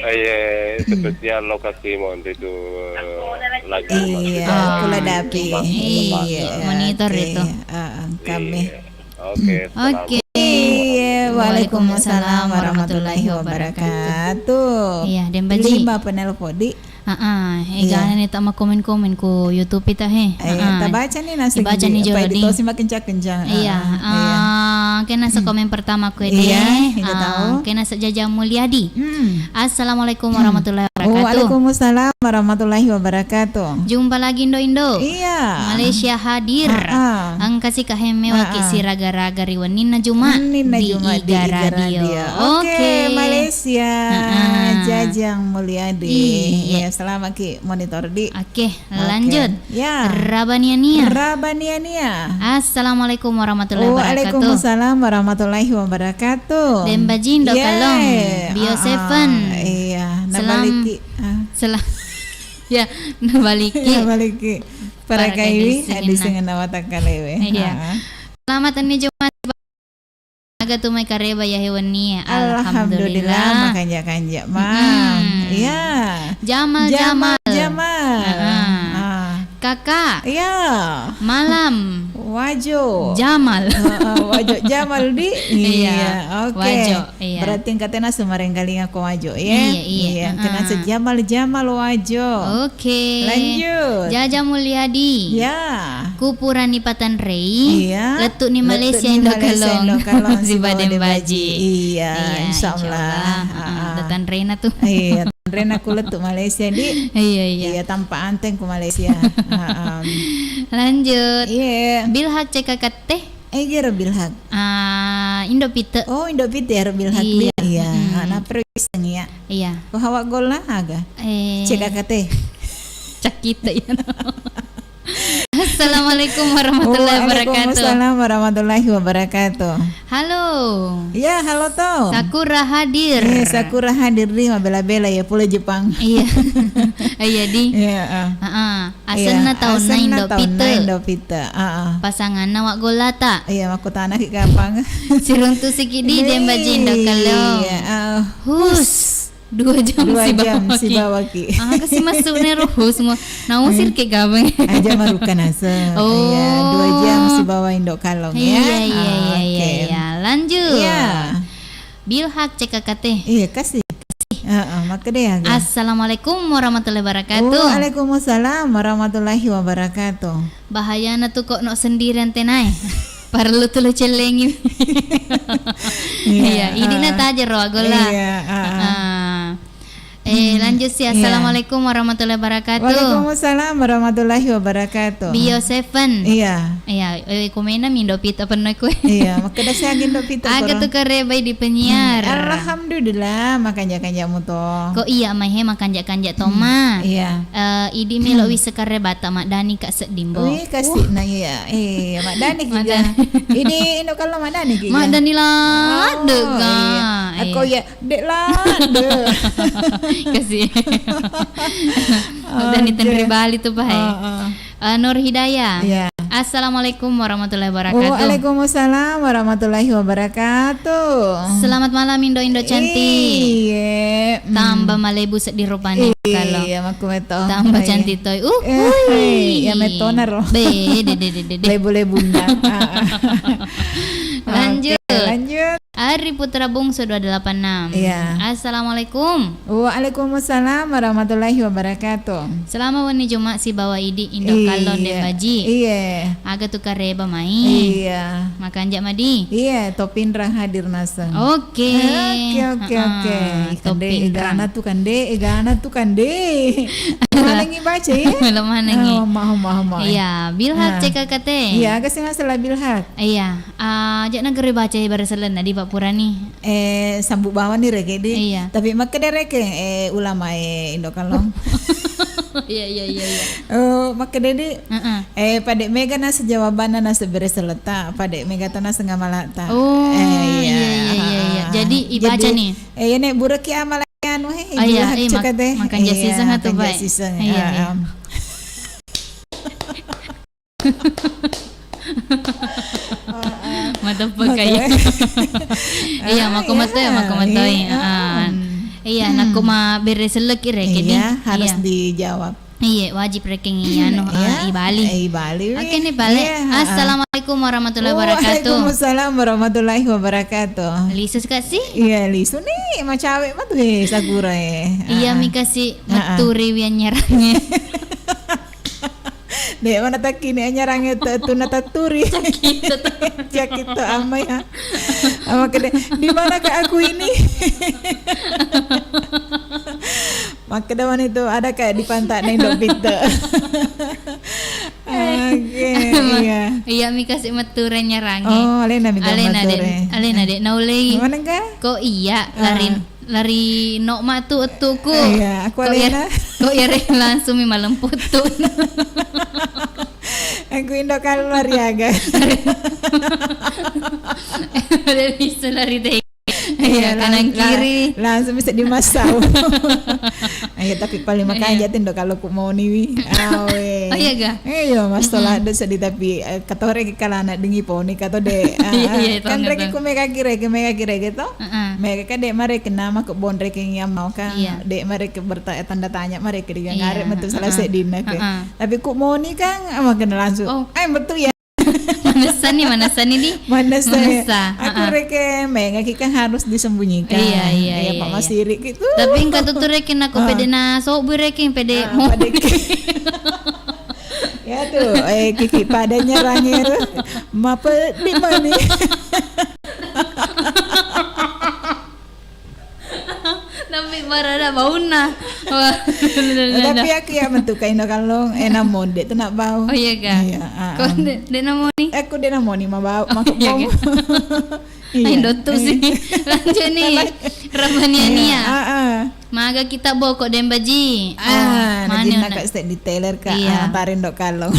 Eh, iya, spesial lokasi mon itu, eh, lagi. Iya, masih kula dapi. Iya, monitor itu. Heeh, kami. Iya. Oke, oke. Iya, waalaikumsalam warahmatullahi wabarakatuh. Iya, Dembaji. Lima penelpon di. Heeh, eh, iya. Gana ni tak mau komen-komen ku YouTube itu, he. Eh, heeh. Tak baca ni nasi. Baca ni jolo di. Tosi makin kencang. Iya, heeh, iya. Ah, kena se komen pertama ku ede. Iya, itu tahu. Kena se Jaja Mulyadi. Hmm. Assalamualaikum warahmatullahi wabarakatuh. Waalaikumsalam warahmatullahi wabarakatuh. Jumpa lagi, Indo-Indo. Iya. Malaysia hadir. Heeh. Engka si kahemme waki siraga-raga ri wenninna Juma di Iga Radio. Oke, Malaysia. Heeh. Jajang Mulyadi. Iya. Iya, selamat ki monitor di. Oke, lanjut. Ya. Rabania-nia. Rabania-nia. Assalamualaikum warahmatullahi wabarakatuh. Waalaikumsalam warahmatullahi wabarakatuh. Dembaji Indo Kalong. Bio Seven. Iya, nabaliki. Sela- Ya, nabaliki. Nabaliki. Para kaiwi, hadi sengenna watakkalewe. Iya. Selamat ni Jumat. Aga tu mai kareba ya hewan ni. Alhamdulillah, makanja-kanja, Mang. Iya. Jamal, Jamal, Jamal. Kakak. Iya. Malam. Wajo. Jamal. Heeh, Wajo Jamal di. Iya, oke. Wajo. Iya. Berarti engka tena sumarengkalinga ko Wajo, ya? Iya, iya. Engka nase Jamal-Jamal Wajo. Oke. Lanjut. Jaja Mulyadi. Ya. Kupurani patanrei. Iya. Lettu ni Malaysia Indo Kalong. Sibawa Dembaji. Iya, insyaallah. Heeh, tatanreina tu. Iya, tanreina ku lettu Malaysia di. Iya, iya. Iya, tanpa anteng ku Malaysia. Heeh. Lanjut. Iya. Bilhak cekakatte. Ega ro Bilhak? Ah, Indo Pite. Oh, Indo Pite ya ro Bilhak. Iya. Iya. Napero iseng ya. Iya. Ko hawa golla aga? Eh. Cekakate. Cakite ya. Assalamualaikum warahmatullahi wabarakatuh. Waalaikumsalam warahmatullahi wabarakatuh. Halo. Iya, halo to. Sakura hadir. Eh, Sakura hadir di mabela-bela ya pula Jepang. Iya. Iya di. Iya. Heeh. Asenna taunna Indo Pite. Heeh. Pasanganna wa gollata. Iya, makkutanaki kapang. Siruntu sikidi Dembaji Indo Kalong. Iya. Hus. Dua jam sibawaki. Dua jam sibawaki. Ah, kasi masuk ne ro hus mo. Nausir ke gabeng. Aja maruka nase. Oh. Iya, dua jam sibawa Indo Kalong ya. Iya, iya, iya. Lanjut. Iya. Bilhak cekakate. Iya, kasih. Heeh, makkeda ya. Assalamualaikum warahmatullahi wabarakatuh. Waalaikumsalam warahmatullahi wabarakatuh. Bahayana tu kok nok sendirian tenae. Parellu tu lo cellengi. Iya, idina taja ro agola. Iya, heeh. Eh, lanjut si. Assalamualaikum warahmatullahi wabarakatuh. Waalaikumsalam warahmatullahi wabarakatuh. Bio Seven. Iya. Iya, eh, komena mi Indo Pite penno kue. Iya, makkeda siagi Indo Pite. Aga tu karebai di penyiar. Alhamdulillah, makanja-kanja muto. Ko iya mai he makanja-kanja toma. Iya. Eh, idi melo wise karebata maddani ka sedding bo. Wih, kasih na iya. Eh, maddani ki. Idi Indo Kalong maddani ki. Maddani la dega. Ako ya. Dek ladde. Kasi. Udah nitenri Bali tu, Pak, hai. Eh, Nur Hidayah. Iya. Assalamualaikum warahmatullahi wabarakatuh. Waalaikumsalam warahmatullahi wabarakatuh. Selamat malam, Indo-Indo cantik. Iya. Tambah malebu sedih rupanya kalau. Iya, makku meto. Tambah cantik toi. Uh, iya, metona ro. Be, de, de, de, de, de. Lebu-lebunda. Lanjut. Oke, lanjut. Ari Putra Bungsu dua delapan enam. Iya. Assalamualaikum. Waalaikumsalam warahmatullahi wabarakatuh. Selama wenni Juma sibawa idi Indo Kallong de Baji. Iya. Aga tu kareba mai. Iya. Makanja madi. Iya, Topinrang hadir naseng. Oke. Oke, oke, oke. Kande egana tu kande, egana tu kande. Manengi baca ya? Belum manengi. Oh, maaf, maaf, maaf. Iya, Bilhak C K K T. Iya, aga sih masalah Bilhak? Iya. Ah, aja negeri baca ibarat selen tadi Pak Purani. Eh, sambut bawang ni reke di. Iya. Tapi makkeda reke, eh, ulama e Indo Kallong. Iya, iya, iya, iya. Oh, makkeda di. Heeh. Eh, pade mega nase jawabanna nase bere seleta, pade mega to nase ngamalata. Oh, eh, iya, iya, iya, iya. Jadi ibaca ni. Eh, ya nek bureki amal anu he. Ah, iya, iya, makanja siseng atu bae. Iya, iya. Mateppa kaya. Iya, mako matoi, mako matoi. Ah. Iya, hmm, nakko mabbere sellekki rekeng ni. Iya, harus, iya, dijawab. Iya, wajib rekeng i anu, iya, eh, ibali. Eh, ibali, weh. Oke nih, balik. Iya, ha. Assalamualaikum warahmatullahi wabarakatuh. Waalaikumsalam warahmatullahi wabarakatuh. Lisu sih, Kak, sih? Iya, lisu nih, macawe matu, eh, Sakura, eh. Iya, ah, mi kasih, ah, ah, meturi wian nyerange. Dek mana takkini anyarange tu, tu na tatturi. Cakito. Cakito ama ya. Ama kede, di manakah aku ini? Makkeda mani tu, ada kayak di pantai Nendo Pite. Oke, iya. Iya, mi kasih metture nyarange. Oh, alena mi, alena, Dek. Alena, Dek, naulei. Mana enggak? Kok iya, ah, larin. Lari nok ma tu ettuku. Iya, aku alena. Kok iya, kok iya re langsung mi malemputu. Aku indo kalau lari aga. Udah bisa lari deh. Iya, iya, kanan lang-, lang-, kiri. Langsung bisa dimasau. Iya, tapi paling makanya, iya, jati ndo kalau ku mau niwi. Awe. Oh iya ga? Iya, mas, hmm, tolak do sedih tapi, eh, katore ki kalana dengi poni kato de. Ah, iya, ah, iya, kan tong, reke tong. Ku mega ki reke, mega ki reke to. Heeh. Mega ka de mare kena ma ke bon reke yang mau kan. Iya. De mare ke berta-, tanda tanya mare ke dia, iya, ngare metu salah, heeh, sedina ke. Heeh. Tapi ku moni kan, ah, makanya langsung. Oh. Eh, betul ya. Manessa ni, manessa ni di. Manessa ya. Manessa, aku, heeh, reke mega ki kan harus disembunyikan. Iya, iya, iya, Pak, iya. Masiri gitu. Tapi engka tu tu reke nako, ah, pede na sobu reke pede, ah, mau. Pede. Ya tuh, eh, kiki pada nyarange tuh. Mapa di mana? Tapi barada baunna. Wah. Tapi aku ya metu kaino kallong, eh, namon de tu nak bau. Oh iya ga? Iya, ah, kok ah, de, de namoni? Aku de namoni ma bau, makku, oh, iya, bau ga? Iya. Ayo, dotu sih. Lanjut nih. Iya. Rabania Nia. Iya, ah, ah. Maga kita boko Dembaji. Ah, oh, mana najinna nak? Kak, stek di teller, Kak. Iya. Ah, tarin dok kalong.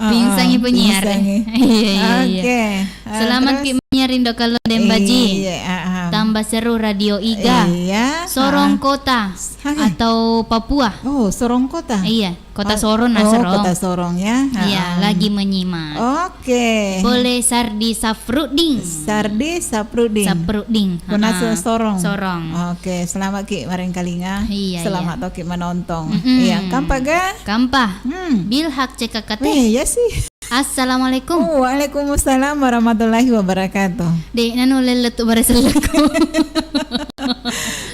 Pingsangi penyiar. Pingsangi. Iya, iya, iya. Oke. Ah, selamat terus? Ki menyiar Indo Kalong Dembaji. Iya, ah, ah. Tambah seru Radio Iga. Iya, sorong, ah, kota, hai, atau Papua. Oh, sorong kota. Iya. Kota Sorong, oh, Sorong. Kota Sorong ya. Iya, heeh, lagi menyimak. Oke. Boleh Sardi Safrudin. Sardi Safrudin. Safrudin. Kuna, heeh, Sorong. Sorong. Oke, selamat ki marengkalinga. Iya, selamat, iya, toki menonton. Mm-mm. Iya, kampa ga? Kampa. Hmm. Bilhak C K K T. Eh, iya sih. Assalamualaikum. Oh, waalaikumsalam warahmatullahi wabarakatuh. Dek, nanu lelletu bara selleku.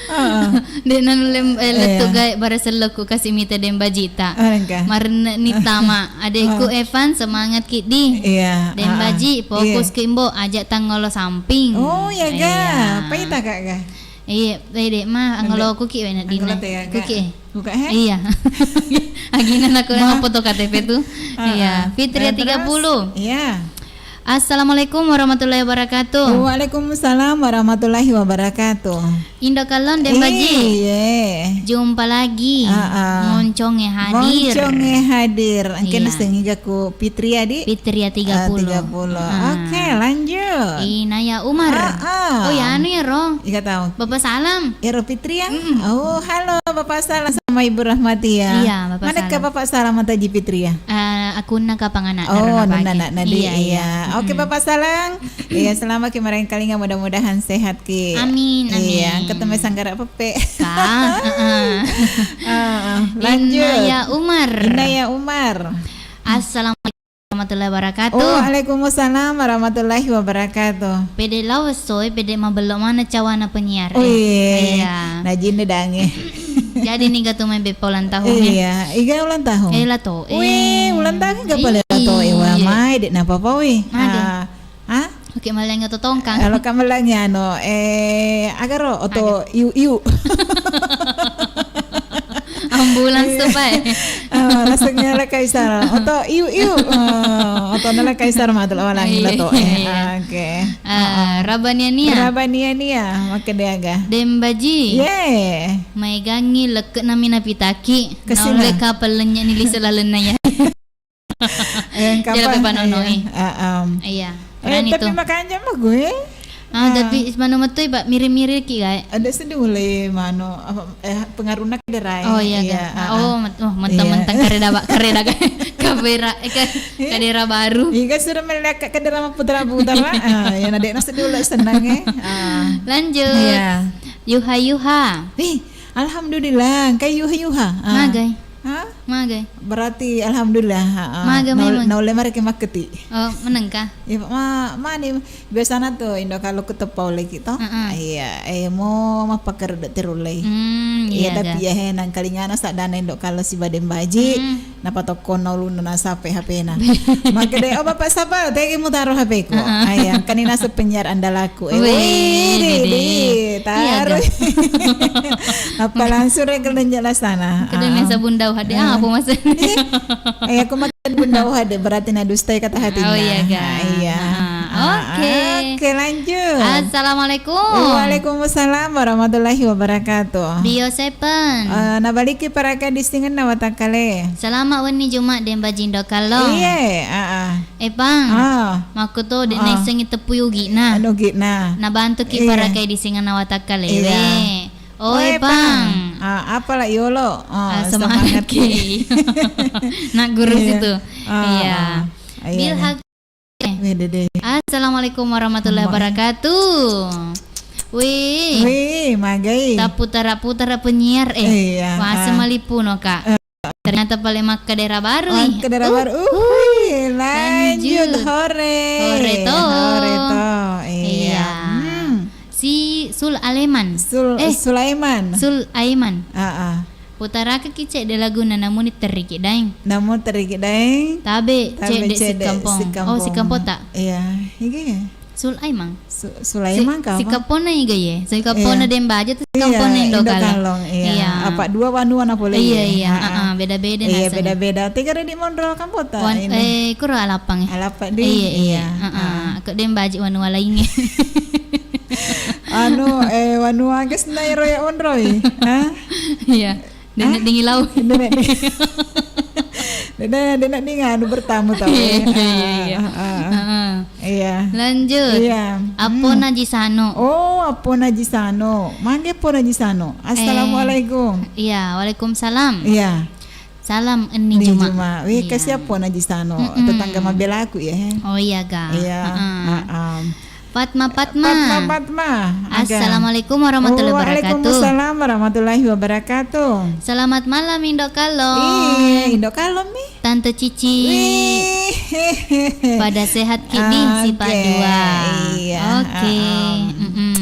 Heeh. Dek, nanu lem-, eh, lettu, iya, gae bara selleku kasi mita Dembajita. Engka. Marenne ni tama. Adekku, heeh, Evan, semangat ki di. Iya, Dembaji, heeh, fokus, iya, ki mbo, aja tangngolo samping. Oh, iya ga. Iya. Paita kak ga? Iya, eh, dek ma, angoloku ki wena dina. Angolo te ya, Kak. Kuki, eh. Buka, he? Iya. Agina nako ma- foto K T P tu. Heeh. Iya. Fitria, eh, terus? Tiga puluh. Iya. Assalamualaikum warahmatullahi wabarakatuh. Waalaikumsalam warahmatullahi wabarakatuh. Indo Kallong Dembaji. Iya. Jumpa lagi. Heeh. Monconge hadir. Monconge hadir. Engke, iya, nasengiga ku Fitria di? Fitria, ah, tiga puluh. Tiga puluh. Ah. Oke, lanjut. Inaya Umar. Ah, ah. Oh, ya, anu ya, Ro. Iga tahu. Bapak Salam. Ero Fitria? Mm-mm. Oh, halo Bapak Salam sama Ibu Rahmatia. Iya, Bapak Salam. Mana ke Bapak Salam mata ji Fitria? Eh, akunna kapang anak. Oh, nunna anak Nadi. Iya, iya. Iya. Oke, mm-mm, Bapak Salam. Iya, selamat ki marengkalinga, mudah-mudahan sehat ki. Amin, amin. Iya, ketemu sanggara pepe. Kak, heeh. Heeh, lanjut. Inaya Umar. Inaya Umar. Assalamualaikum warahmatullahi wabarakatuh. Oh, waalaikumsalam warahmatullahi wabarakatuh. Pede lao esso e, pede mabello mana cawana penyiar e. Oh, iya. Iya. Najinna dange. Jadi niga tu main beppa ulang tahun e. Iya, iga ulang tahun? Eh, lato e. Wih, ulang tahun ga pale lato e. Iya. Wah, mai dek napa pa, wih. Mage. Ah, ah? Oke, malengngi oto tongkang. Eh, lo kamelengngi anu, eh, agaro oto iu-iu. Ambulans tu, Pak. Ah, langsung nyala Kaisar. Oto iu-iu. Ah, oto nala Kaisar matu lo walang, iya, lato, eh. Iya. Ah, oke. Ah, heeh. Rabania Nia. Rabania Nia, makkeda aga? Dembaji. Ye. Maegangngi lekke nami napitaki. Kesina. Naulle kapal lennye ni lise lalenna ya. Eh, engka apa? Jala pepa nonoi. Iya. Ah, em. Iya. Eh, berani tapi tu. Makanja mah gue. Ah, ah, tapi manu metoi, Pak, mirip-mirip ki, Kak. Ada sedih mulai manu, apa, eh, pengaruhnya ke derai. Oh, iya, iya, Kak. Ah, oh, ah, met-, oh, mentang-mentang, iya, kareda, Pak, kareda, Kak. Kabera, eh, ka-, iya, kadera baru. Iya, sudah melihat ke kadera putar-putar, Pak. Ah, ya, nadek nasi dulu senang, eh. Ah. Lanjut. Iya. Yuha-yuha. Eh, alhamdulillah, engka yuha-yuha. Ah. Magai. Hah? Magai. Berarti alhamdulillah, ha, ah. Maga Nau-, memang. Naulle mareke makketi. Oh, menengka. Iya, ma-, mani biasana tu Indo Kallo ku teppa ulleki to. Heeh. Iya, eh, mo mappakerede terullei. Hmm, iya, iya, tapi ga. Ya, he, nangkalingana saddana Indo Kallo siba Deng Baji. Hmm. Napatokkonna ulunna nasape H P-na. Makkeda, "Oh, Bapak Sapal, tegi mutaro H P-ku." Heeh. Ai, engkani naseng penyiar andalaku. Eh, wih, wih, dede, dede. Iya, taro. Ga. Nappa langsung rekeng lenja lasana. Kedua. Ah. Mesa bundau hade, ah, apa maksudnya? Eh, aku makan bundau hade, berarti nadustai kata hatinya. Oh, iya, ga. Ah, iya. Ah, ah, oke. Oke, lanjut. Assalamualaikum. Waalaikumsalam warahmatullahi wabarakatuh. Bio Seven. Eh, nabaliki paraka disingenna watakkale. Selamat wenni Jumat, Deng Baji Indo Kallo. Iye, ah, ah. Eh, Pang. Ah. Makkuto de' naissengngi teppu ugi'na. Anu ugi'na. Nabantuki parakai disingenna watakkalewe. Iya. Oh, eh, Pang. Ah, apa la yolo? Ah, semangat ki. Nak guru situ. Iya. Iya. Bil hak Wih, dede. Assalamualaikum warahmatullahi wabarakatuh. Wih. Wih, magai. Taputara-putara penyiar, eh. Iya, wase ah. Malipuno, Kak. Eh. Ternyata pale makka daerah baru, ih. Makka daerah baru. Uh, hui, lanjut. Lanjut. Hore. Hore to. Hore to. Iya. Iya. Hmm. Si Sul Aleman. Sul-, eh, Sulaiman. Sul Aiman. Ah, ah. Putarakaki cedde laguna namuni terriki daeng. Namu terriki daeng. Tabe, tabe cedde cedde sikkampong. Sikkampong. Oh, sikkampota. Iya, iki. Sul Aimang. Su-, Sulaiman si-, ka apa? Sikapponna iga ye. Sikapponna Deng Baji tu sikapponna Indo Kallong. Iya, Indo Kallong, iya. Iya. Apa dua wanua na pole. Iya, iya. Heeh. Heeh, beda-beda. Iya, naseng. Beda-beda. Tega redi monro kampota. Wan-, eh, kuro Alapang, eh. Alapang di. Iya, iya. Iya. Heeh. Ah. Ke Deng Baji wanua laingnge. Anu, eh, wanua gas na ero ya onroi. Hah? Iya. Dena dingi lau. Dena dingi. Dena, dena dingi anu bertamu tau. Iya, iya, iya. Ah, ah, ah. Heeh. Iya. Lanjut. Iya. Apo Naji Sano. Oh, Apo Naji Sano. Mangge Apo Naji Sano. Eh, assalamualaikum. Iya, waalaikumsalam. Iya. Salam enni Juma. Wih, iya. Kasih Apo Naji Sano. Mm-mm. Tetangga mabelaku ya, he. Oh iya, ga. Iya. Heeh. Heeh. Fatma, Fatma. Fatma, Fatma. Aga. Assalamualaikum warahmatullahi wabarakatuh. Waalaikumsalam warahmatullahi wabarakatuh. Selamat malam, Indo Kallong. Iya, Indo Kallong mi. Tante Cici. Wih. Pada sehat ki di si Pak Dua. Oke. Iya. Oke. Heeh. Mm-mm.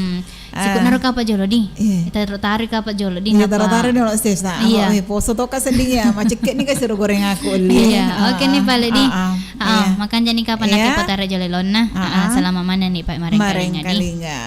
Sikutnaro kapa jolo di. Iya. Taro-taro kapa jolo di. Iya, napa? Taro-taro ni lo ses na. Iya. Amo, eh, poso toka sending ya. Macekek ni kasiro goreng aku li. Iya. Ah, oke ni pale di. Ah, ah. Ah, ah, iya. Makan jani kapan lagi potara jole lonna. Ah, ah, ah. Selama mana ni Pak Marengkalinga di. Marengkalinga.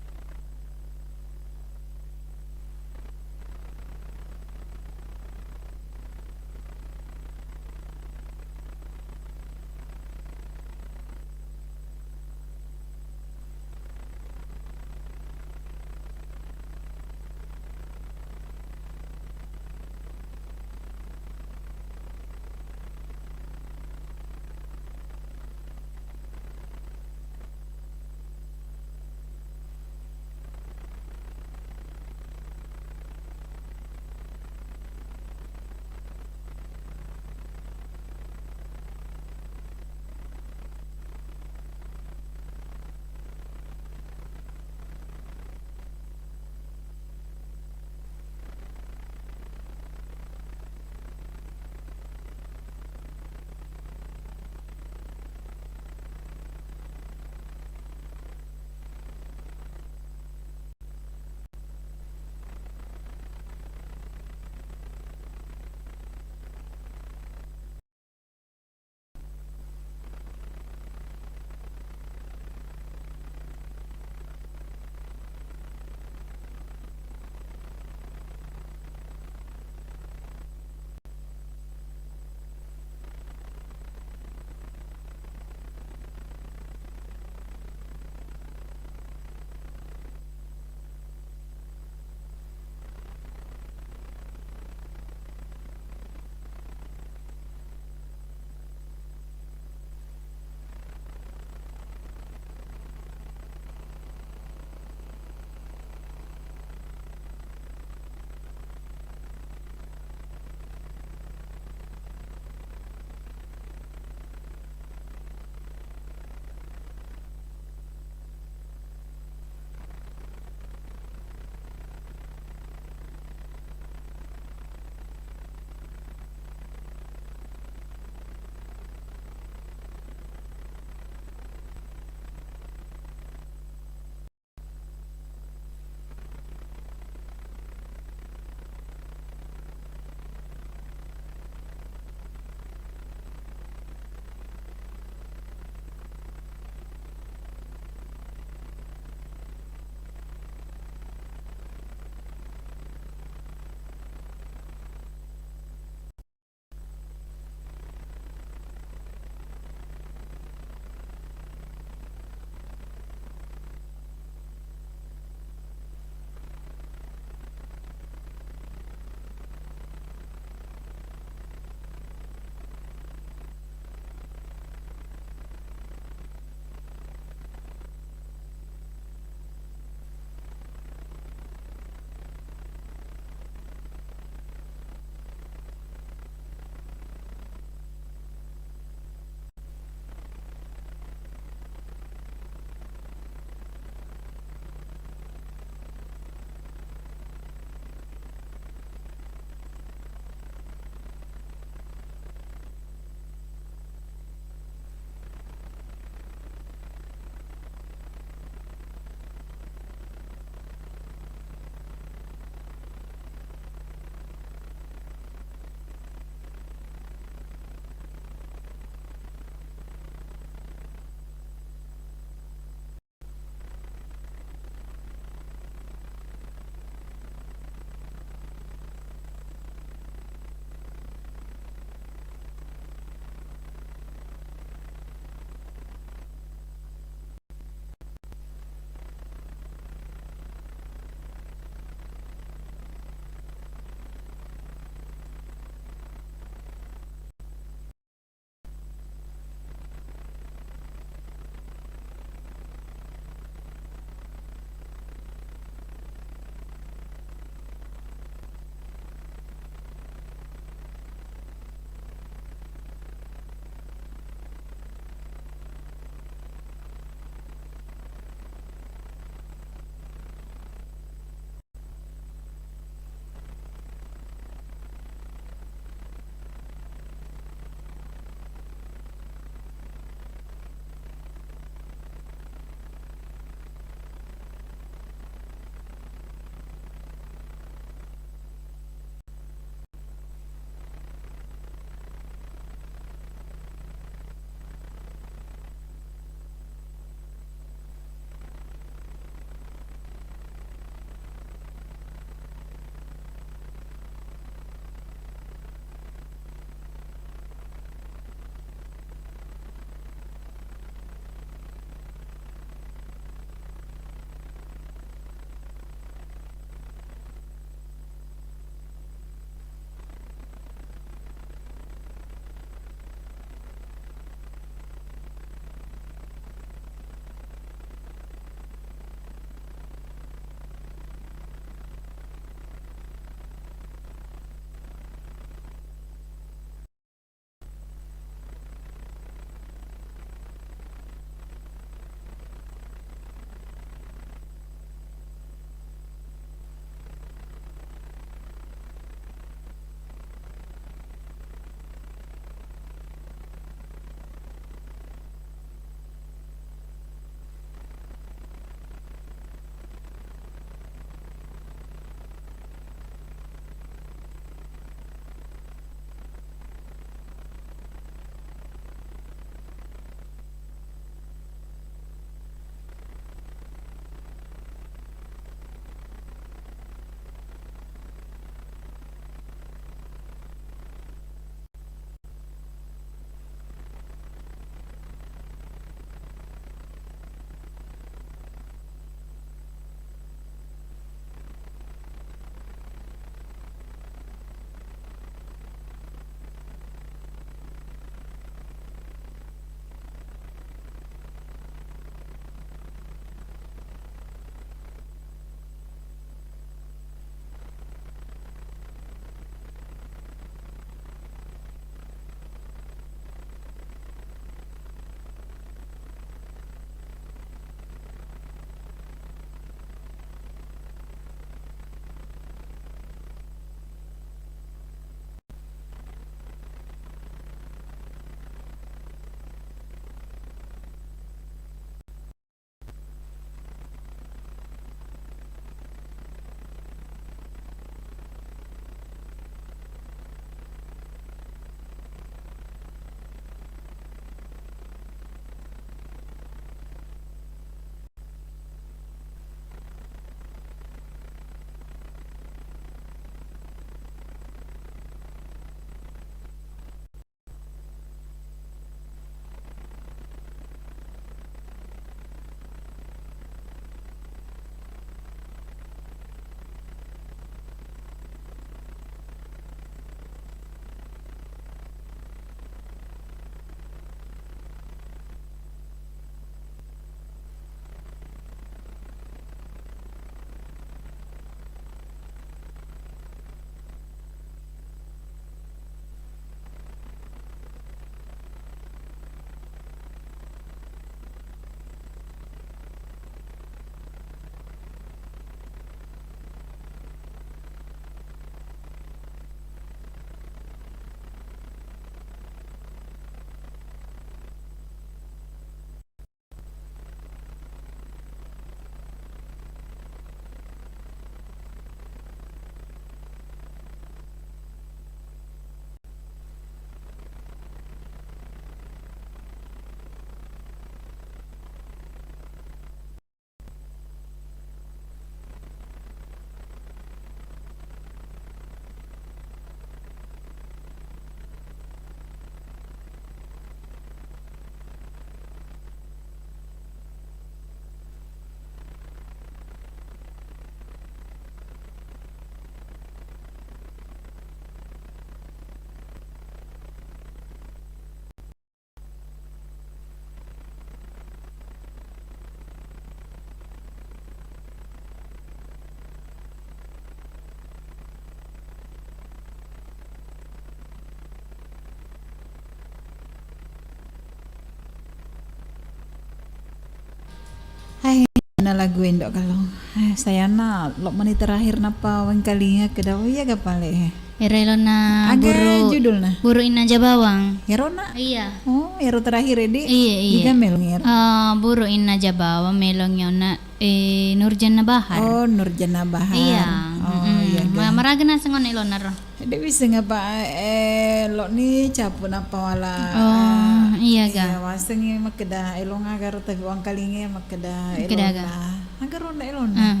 Na lagu Indo Kalong. Eh, sayanna, lo meni terakhir nappa wengkalinga keda, oh iya ga pale. Ero elona Aga buru, judulna? Buru Inna Jabawang. Erona? Iya. Oh, ero terakhir edi? Iya, iya. Iga melong ero? Ah, buru Inna Jabawang melong yona, eh, Nurjanna Bahar. Oh, Nurjanna Bahar. Iya. Oh, mm-mm. Iya, ga. Ma-, maraga naseng one elona ro? De' wiseng apa, eh, lo ni capu nappa wala. Oh, iya ga. Iya, wasengngi makkeda elong aga ro, tapi wangkalinge makkeda Makkeda aga? Elona. Aga ro nda elona? Hmm.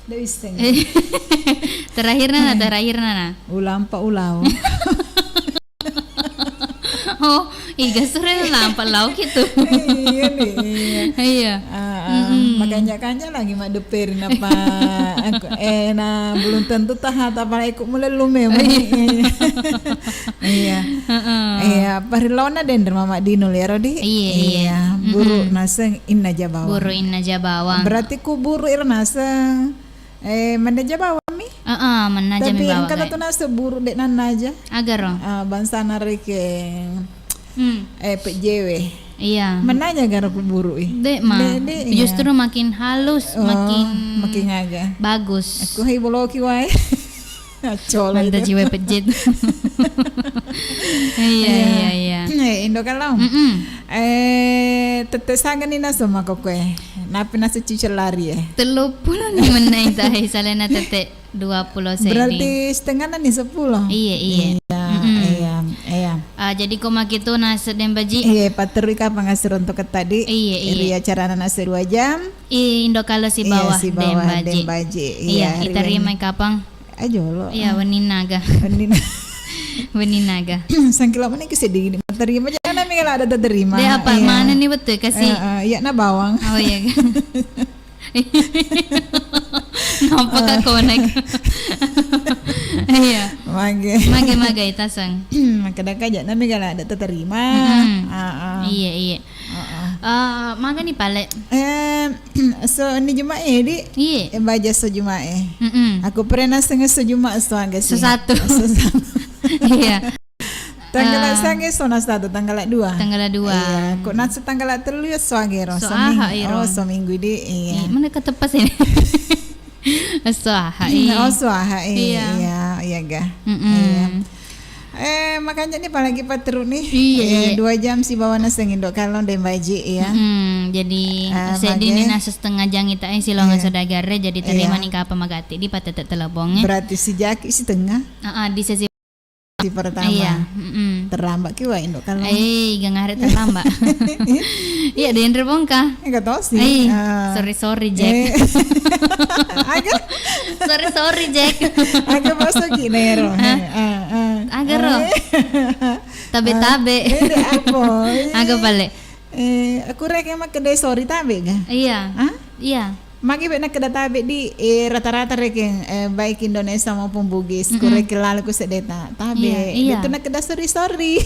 De' wiseng. Terakhirna na, terakhirna na. Ulampa ulau. Oh, iga sure lampa lau gitu. Iya nih, iya. Iya. Ah, ah. Mm-mm. Makanja-kanja lagi maddepperi napa aku, eh, na belum tentu taha, apalagi ku mulai lume. Iya. Iya. Heeh. Iya, parilona dendre Mama Dino liaro di. Iya, iya. Iya, buru naseng Inna Jabawang. Buru Inna Jabawang. Berarti ku buru iro naseng. Eh, mannaja bawang mi? Heeh, mannaja mi bawang. Tapi engka tatu naseng buru de' nannaja. Aga ro? Ah, bangsana rekeng, hmm, eh, P J W. Iya. Mannaja garo ku buru i? De' ma. De', de', iya. Justru makin halus, oh, makin makin aga? Bagus. Aku hai boloki wae. Accola. Mannaja wae pejjet. Iya, iya, iya. Eh, Indo Kalong. Mm-mm. Eh, tette sagani naseng mako koe. Napi naseng cicil lari, eh? Telluppulo ni mennai tahe, salena tette dua pulo seddi. Berarti setengahna ni sepuluh. Iya, iya. Iya, mm-mm, iya, iya. Ah, jadi ko makitu naseng Dembaji. Iya, patterui kapang asero untuk tadi. Iya, iya. Ri acarana naseng dua jam. Iya, Indo Kalong sibawa, iya, sibawa Dembaji. Dembaji. Iya, iya, itarimai kapang. Aja lo. Iya, wenninna aga. Wenninna. Wenninna aga. Sangkilo mana ki sedih ini. Terima aja, nami kalau ada terima. De' apa, iya, mana ni betul kasih. Eh, eh, iya, na bawang. Oh iya. Napa ka konek? Iya. Mage. Mage, mage, tasang. Makkeda aja, nami kalau ada terima. Mm-mm. Ah, ah. Iya, iya. Heeh. Eh, magani pale? Eh, so, ni Jumae, di? Iya. Eh, baja so Jumae. Mm-mm. Aku pernah seng so Juma so aga sih. So satu. So satu. Iya. Tanggal eh, sanga so na satu, tanggal dua. Tanggal dua. Iya, ko na so tanggal tellu ya so aga ro. So aha iro. Oh, so minggu di. Iya. Iya, mana ketepas ini? Esso aha, eh. Oh, esso aha, eh. Iya. Iya, iya, ga. Mm-mm. Iya. Eh, makanya nih, apalagi Patru nih. Iya, eh, iya. Dua jam sibawa naseng Indo Kalong Dembaji, iya. Mm-mm. Jadi, eh, seddi mage. Nih, nasa setengah jam kita, eh, silongan, iya, saudagar, jadi terima, iya, nih, kapa magati di patete telepon, eh. Berarti si Jaki setengah. Ah, ah, di sesi Si pertama. Iya, mm-mm. Terlambat ki wa Indo Kalong. Eh, iga ngare terlambat. Iya, denre bongka. Enggak tahu sih. Eh, ah, sorry, sorry, Jack. Eh. Aga? Sorry, sorry, Jack. Aga masuk ki nero. Hah? Eh, eh, eh. Aga ro. Eh. Tabe-tabe. Ah, beda apa? Aga pale. Eh, aku rek emang kedai sorry tabe ga? Iya. Hah? Iya. Magi be nakkeda tabe di, eh, rata-rata rekeng, eh, baik Indonesia maupun Bugis, mm-mm, ku rekeng lalo ku seddeta tabe. Iya, iya. Itu nakkeda sorry, sorry.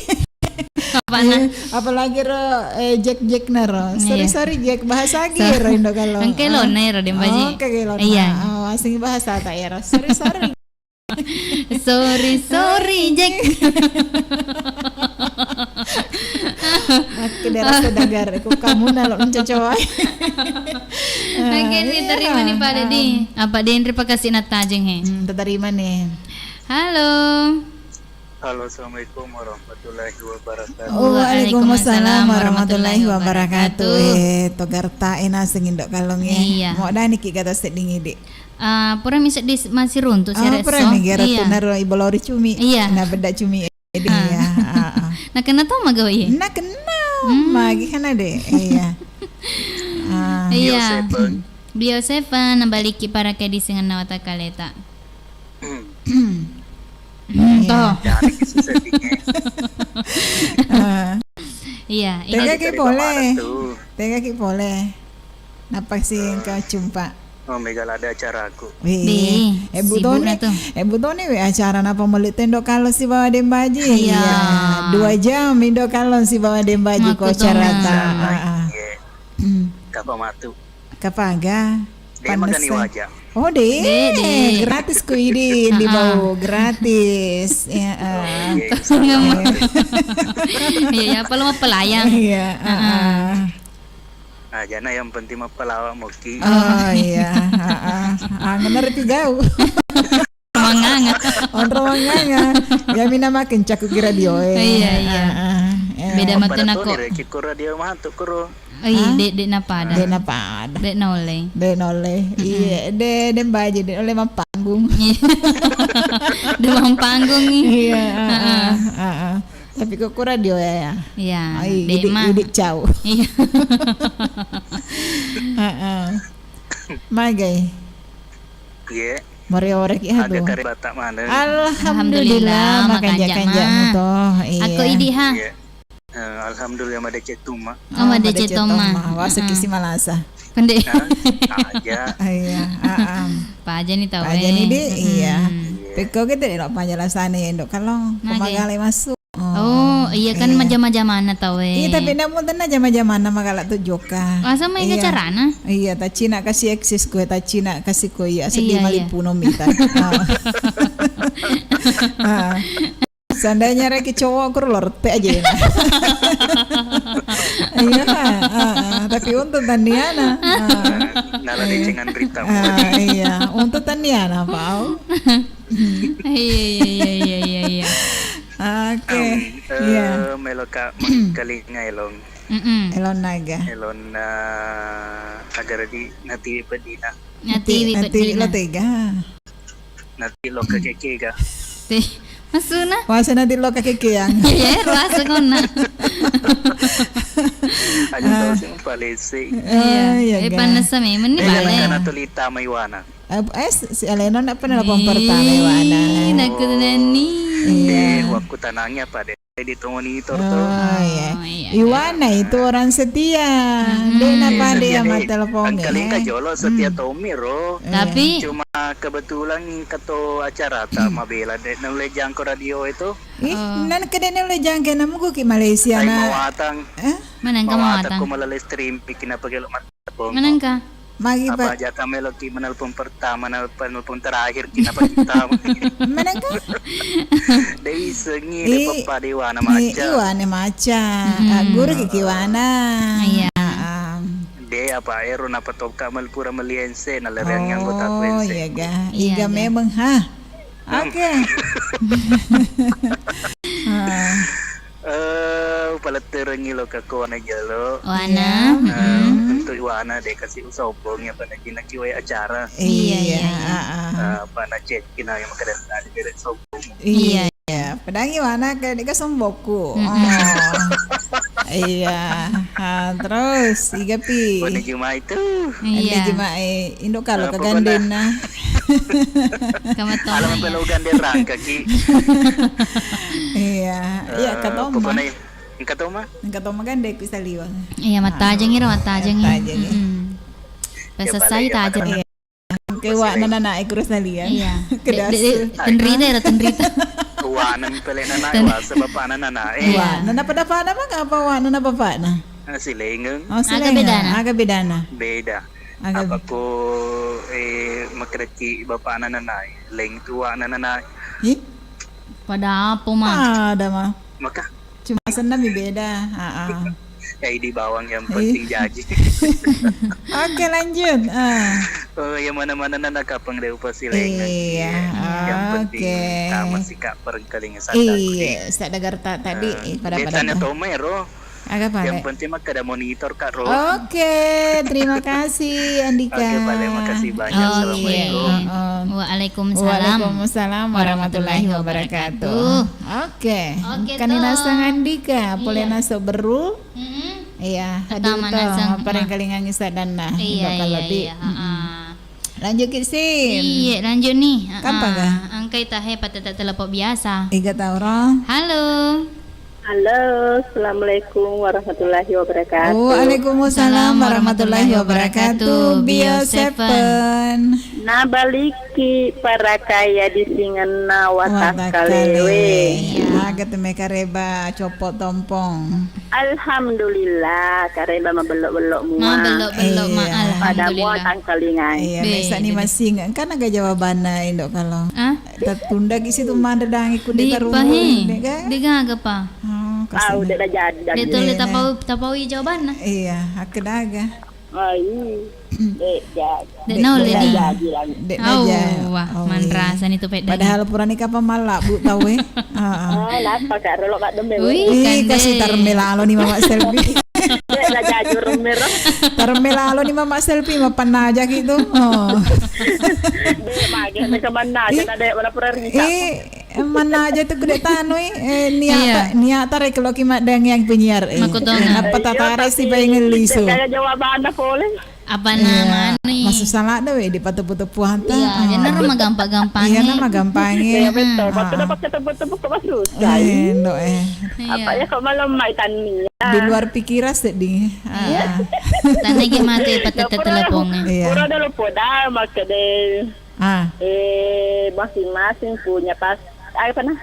Apana? Eh, apalagi ro, eh, Jack, Jack na ro. Sorry, iya, sorry, Jack. Bahasa agi so-, ro Indo Kalong. Engke lo, ah, na ro Dembaji. Oh, engke lo, iya, na. Oh, asing bahasa tak ya ro. Sorry, sorry. Sorry, sorry, Jack. Aku dia rasa dagar, aku kamu nalo mencocoy. Oke, ah, nih, iya, terima nih, Pak Dedi. Ah. Apa dia yang terima kasih natajeng, he? Hmm, terima nih. Halo. Halo, assalamualaikum warahmatullahi wabarakatuh. Waalaikumsalam warahmatullahi wabarakatuh. Eh, togarta ena sengin Indo Kalong, eh. Iya. Mau ada nih kita seding ini. Ah, pura mi seddi s-, masiruntu, oh, sere pura so. Mi gera, iya, tu naro ibolori cumi. Iya. Na bedda cumi, eh, di, ah, iya. Ah, ah. Na kenna to maga, iya? Na kenna. Hmm. Magi kana de. Iya. Ah. Iya. Bio seven. Bio seven, nabaliki para ke di sengenna watakaleta. Hmm. Hmm, iya. Toh. Jangan sedih, eh. Ah. Iya, iya. Tega ki pole. Tega ki pole. Napa sih engkau cumpa? Oh, mega lada acaraku. Wih, di, eh, Bu Toni, eh, Bu Toni, weh, acara napa meli tendo kalau sibawa Dembaji? Iya. Iya, dua jam Indo Kalong sibawa Dembaji ko acara ta. Iya. Hmm. Kapa matu? Kapa aga? De, magani waja. Oh, de. De, de. Gratis ku idi, di bau gratis. Ya, eh. Iya, iya, apa lo pelayang? Iya, heeh. Ajana yang penting mappalawa moki. Oh iya, heeh. Angena ritu jauh. Manganga. Onro manganga. Ya mina makin cakku ki radio e. Iya, iya. Heeh, heeh. Beda matu nako. Kiko radio matu kuro. Iya, de de napada. De napada. De naolle. De naolle. Iya, de de baji de naolle mappanggung. Iya. De mappanggung. Iya, heeh, heeh. Tapi kok ku radio ya, ya? Iya, ai, de idik, mah. Idik cau. Iya. Heeh. Magai. Iya. Mori orek ya. Aga kare batak mana? Alhamdulillah, makanja-kanja muto. Iya. Ako idi ha. Iya. Eh, alhamdulillah madeceng tuma. Oh, madeceng toma. Wasa kisi malasa. Pendek. Aja. Iya, heeh. Paja ni tau. Paja ni, Dik. Iya. Pekko kita dek lo paja lasane, Nduk Kalong. Pemagale masuk. Oh, iya kan, jama-jamanna tau e. Iya, tapi namu tenna jama-jamanna magala tu joka. Asa mai ke carana? Iya, tacina kasih eksis kue, tacina kasih kue, iya, sedih malipuno mita. Seandainya reki cowok kuro lorte aja ya. Iya, heeh, tapi untung taniana. Nala decengan rita. Iya, untung taniana, pau. Iya, iya, iya, iya, iya, iya. Oke. Iya. Meloka mengkalinga elong. Mm-mm. Elon naga. Elon na agara di natiwi pedina. Natiwi pedina. Lo tega. Nati lo kakeke ga. Teh, masuna? Wasa nati lo kakeke yang. Iya, rasa kona. Aja tau sih palese. Iya, iya, eh, panasa memang ni bale. Karena tulita maiwana. Eh, si Aleno ndak pernah nelpon pertama Iwana. Ih, nakku nani. Iya. Eh, waktu tanangnya apa deh? Di monitor tuh. Oh, iya. Iwana itu orang setia. Dia napa dia mah telepon. Angkaling ka jolo setia Tommy ro. Tapi cuma kebetulan kato acara ta mabela dek nulle jangko radio itu. Ih, nan kede nulle jangke namu ki Malaysia na. Mawatang. Eh? Manengka mawatang. Ko malale stream bikin apa gelo mat. Manengka? Magi apa jata meloki menelpon pertama, nelpon, nelpon terakhir, kenapa kita? Manengka? Dei sengi de papa dewana maca. Iwana maca. Guru kiki wana. Iya. De apa ero napa toka melpura meliense na lereang anggota kuense. Oh, iya ga. Iga memang ha. Oke. Eh, paletterengngi lo ka kowana jolo. Wana. Eh, untuk Iwana de kasi usombong ya pada jina kiwai acara. Iya, iya. Eh, pada cek kina yang makan tadi bere sombong. Iya. Iya, pedangi Wana ke de ka sombokku. Oh. Iya. Ha, terus iga pi. Pada Juma itu. Iya. Juma, eh, Indo kalau ke gandeng nah. Kamu tahu. Alam pelo gandeng rangka ki. Iya, iya, katoma. Engka toma? Engka toma kan deku saliweng. Iya, matajeng iro, matajeng. Matajeng. Pesa sai tajeng. Iya. Kewa nana na ekor salian. Iya. Kedas. Tenrita iro, tenrita. Wa nang pele nana wa sebab nana na. Iya. Wa nana pada pada mah apa wa nana bapak na? Silengeng. Oh, silengeng. Aga bedana? Aga bedana. Beda. Aga apa ko, eh, makereki bapak nana na? Leng tua nana na. Ih? Pada apa mah? Ada mah. Maka cuma senam mi beda. Heeh. Ya, ini bawang yang penting jaji. Oke, lanjut. Ah. Oh, yang mana-mana nana kapang deh upasi lengan. Iya. Yang penting sama sih Kak perengkalingan sadar. Iya, sadar tadi pada-pada. Betanya tomero. Aga pale? Yang penting mah kada monitor, Kak Ro. Oke, terima kasih, Andika. Oke, pale, makasih banyak. Assalamualaikum. Waalaikumsalam. Waalaikumsalam warahmatullahi wabarakatuh. Oke. Oke, kani nasang Andika, pole naso beru. Iya, hadir to. Parengkalingangi sadanna. Iya, iya, iya. Lanjut ki, Sim. Iya, lanjut nih. Kampa ga? Angkai tahe patata telepon biasa. Iga tauro. Halo. Halo, assalamualaikum warahmatullahi wabarakatuh. Waalaikumsalam warahmatullahi wabarakatuh. Bio Seven. Nabaliki parakaya di singenna watakalewe. Iya. Aga tu meka reba copo tompong. Alhamdulillah, kareba mabello-bello mua. Mabello-bello ma, alhamdulillah. Pada mua tangkalingai. Iya, mesa ni masing. Engka naga jawabanna Indo kalau. Ah? Tatunda ki situ manre dangi ku de taru. Dipahi. Dega aga pa? Au, de' najadi, de' tole tapau, tapaui jawabanna. Iya, akkedaga. Ai, de' jadi. De' naulle ni. Jadi lagi. De' najadi. Au, wah, manrasa ni tu pedda. Padahal purani kapang mallabbu tau e. Heeh. Ah, napa ka rolo ka demme. Wih, kan kasi taremme lalo ni Mama Selfie. De' najadi remme ro. Taremme lalo ni Mama Selfie, mapannaja ki tu. Oh. De' mage, mereka mannaja, na de' wala pura rita. Eh, Mannaja tu ku de' tanui, eh, niata, niata rek lo ki maddangiang penyiar, eh. Makkutona. Nappa tatare si paingellisu. Kaya jawabanna pole. Apa namanya? Masussa ladde we dipateppu-teppu anta. Iya, iyana ro magampa-gampange. Iyana magampange. Iya, betul. Waktu dapat keteppu-teppu kok masussa. Eh, ndo, eh. Apa ya kok malam mai tania? Di luar pikiran sedih. Iya. Tanah ge mate patete teleponnya. Iya. Pura dulu poda makkede. Ah. Eh, masing-masing punya pas-, apa nah?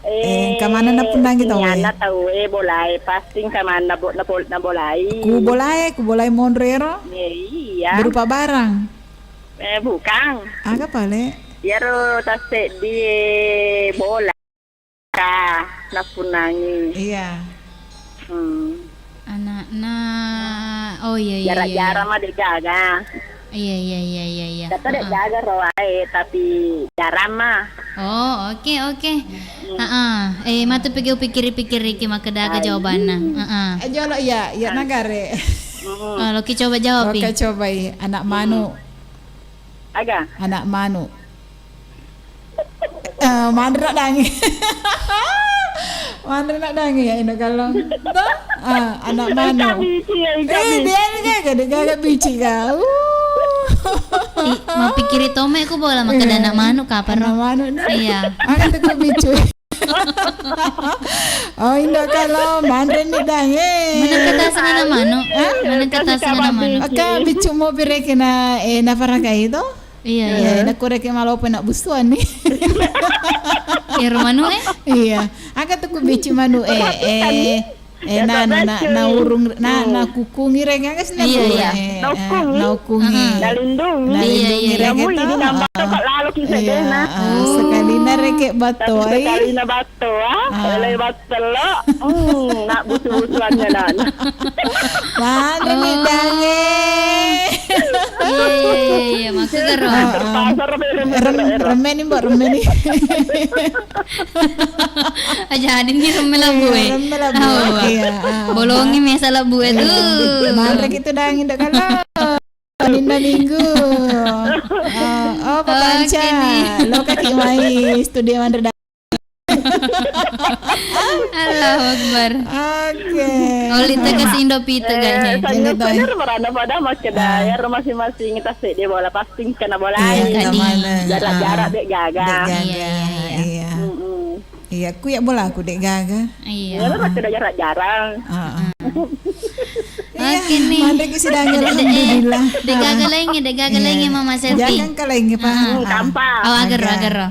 Eh, engka maneng napunnangi tau e? Niana tau e bolae, pasti engka maneng bo-, napol-, nabolai. Ku bolae, ku bolae monro ero? Eh, iya. Berupa barang? Eh, bukan. Aga pale? Iyaro tasseddi, eh, bola. Ka, napunnangi. Iya. Hmm. Anakna, oh iya, iya, iya, iya. Jara-jara ma de' gaga. Iya, iya, iya, iya, iya. Kata de' gaga ro wae, tapi jarang ma. Oh, oke, oke. Hmm. Heeh. Eh, matu pigi upikiri-pikiri ki makkedaga jawabanna. Heeh. Eh, jolo iya, iya nagare. Hmm. Oh, loki coba jawab, Pi. Oke, cobai. Anak manu. Aga? Anak manu. Eh, manre na dangi. Manre na dangi ya, Indo Kallong. Toh? Ah, anak manu. Engka bicik ya, engka bicik. Eh, dia ni gaga, dia gaga bicik ka. Uh. Ih, mau pikiri tome ku bola makkeda anak manu kapang ro. Anak manu ni. Iya. Angkat tu ku bicik. Oh, Indo Kallong, manre ni dangi. Maneng kata sengana manu. Hah? Maneng kata sengana manu. Aka bicik mau pirekena, eh, nafarakai to? Iya, iya. Iya, nakureke malope na busuan ni. Ero manu e? Iya. Aga tu ku bicik manu e, eh, eh, na, na, na, na urung, na, na kukungi rek, aga sih na, iya, iya, eh, na ukungi. Na ukungi. Heeh. Na lindungi. Na lindungi rek. Iya, iya, iya. Ini nambah cokok lalu kisah deh, nah. Iya, ah, sekalina reke batto ai. Sekalina batto, ah. Ah. Oleh batto lo. Hmm, nak busu-busuannya, nah. Manre ni dangi. Iya, iya, iya, iya, maksudnya ro. Heeh. Terpaksa ro, ro, ro, ro. Rem-, remmeni, Mbok, remmeni. Aja adin ni remme labbu e. Iya, remme labbu e. Iya, ah. Bolongi mesa labbu e tu. Iya. Manre ki tu dangi, Indo Kallong. Ninna minggu. Ah, oh, Papa Anca. Oke, ni. Loka ki mai studio manre dangi. Allahu Akbar. Oke. Oli te kasi Indo Pite, guys, eh. Sanyo bener merana pada makkeda, ya, ro masing-masing tasseddi bola pasti kena bola. Iya, kadi. Jarak-jarak de' gaga. De' gaga. Iya, iya, iya. Iya. Mm-mm. Iya, ku ya bola aku de' gaga. Iya. Ya, lo makkeda jarak-jarak. Heeh. Iya, oke, ni. Manre ki sidangi, de', de', eh. Alhamdulillah. De' gaga lainnya, de' gaga lainnya, Mama Selfie. Jangan ka lainnya, Pak. Heeh. Kampa. Oh, agero, agero.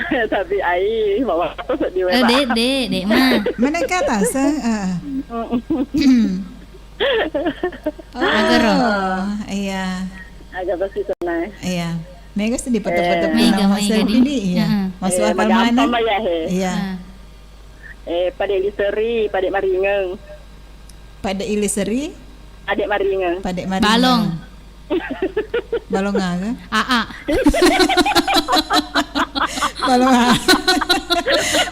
Tapi ai, bawa apa sedih, eh, Pak? De', de', de' ma. Mana ke atas, eh? Heeh. Oh, agero. Iya. Agak pasti sana. Iya. Mega sedih foto-foto. Eh. Mega, mega, Selfie di. Iya. Heeh. Masuk akal mana? Iya. Heeh. Eh, Pade' Iliseri, Pade' Maringeng. Pade' Iliseri? Pade' Maringeng. Pade' Maringeng. Balong. Balong aga? Aa. Balong aga?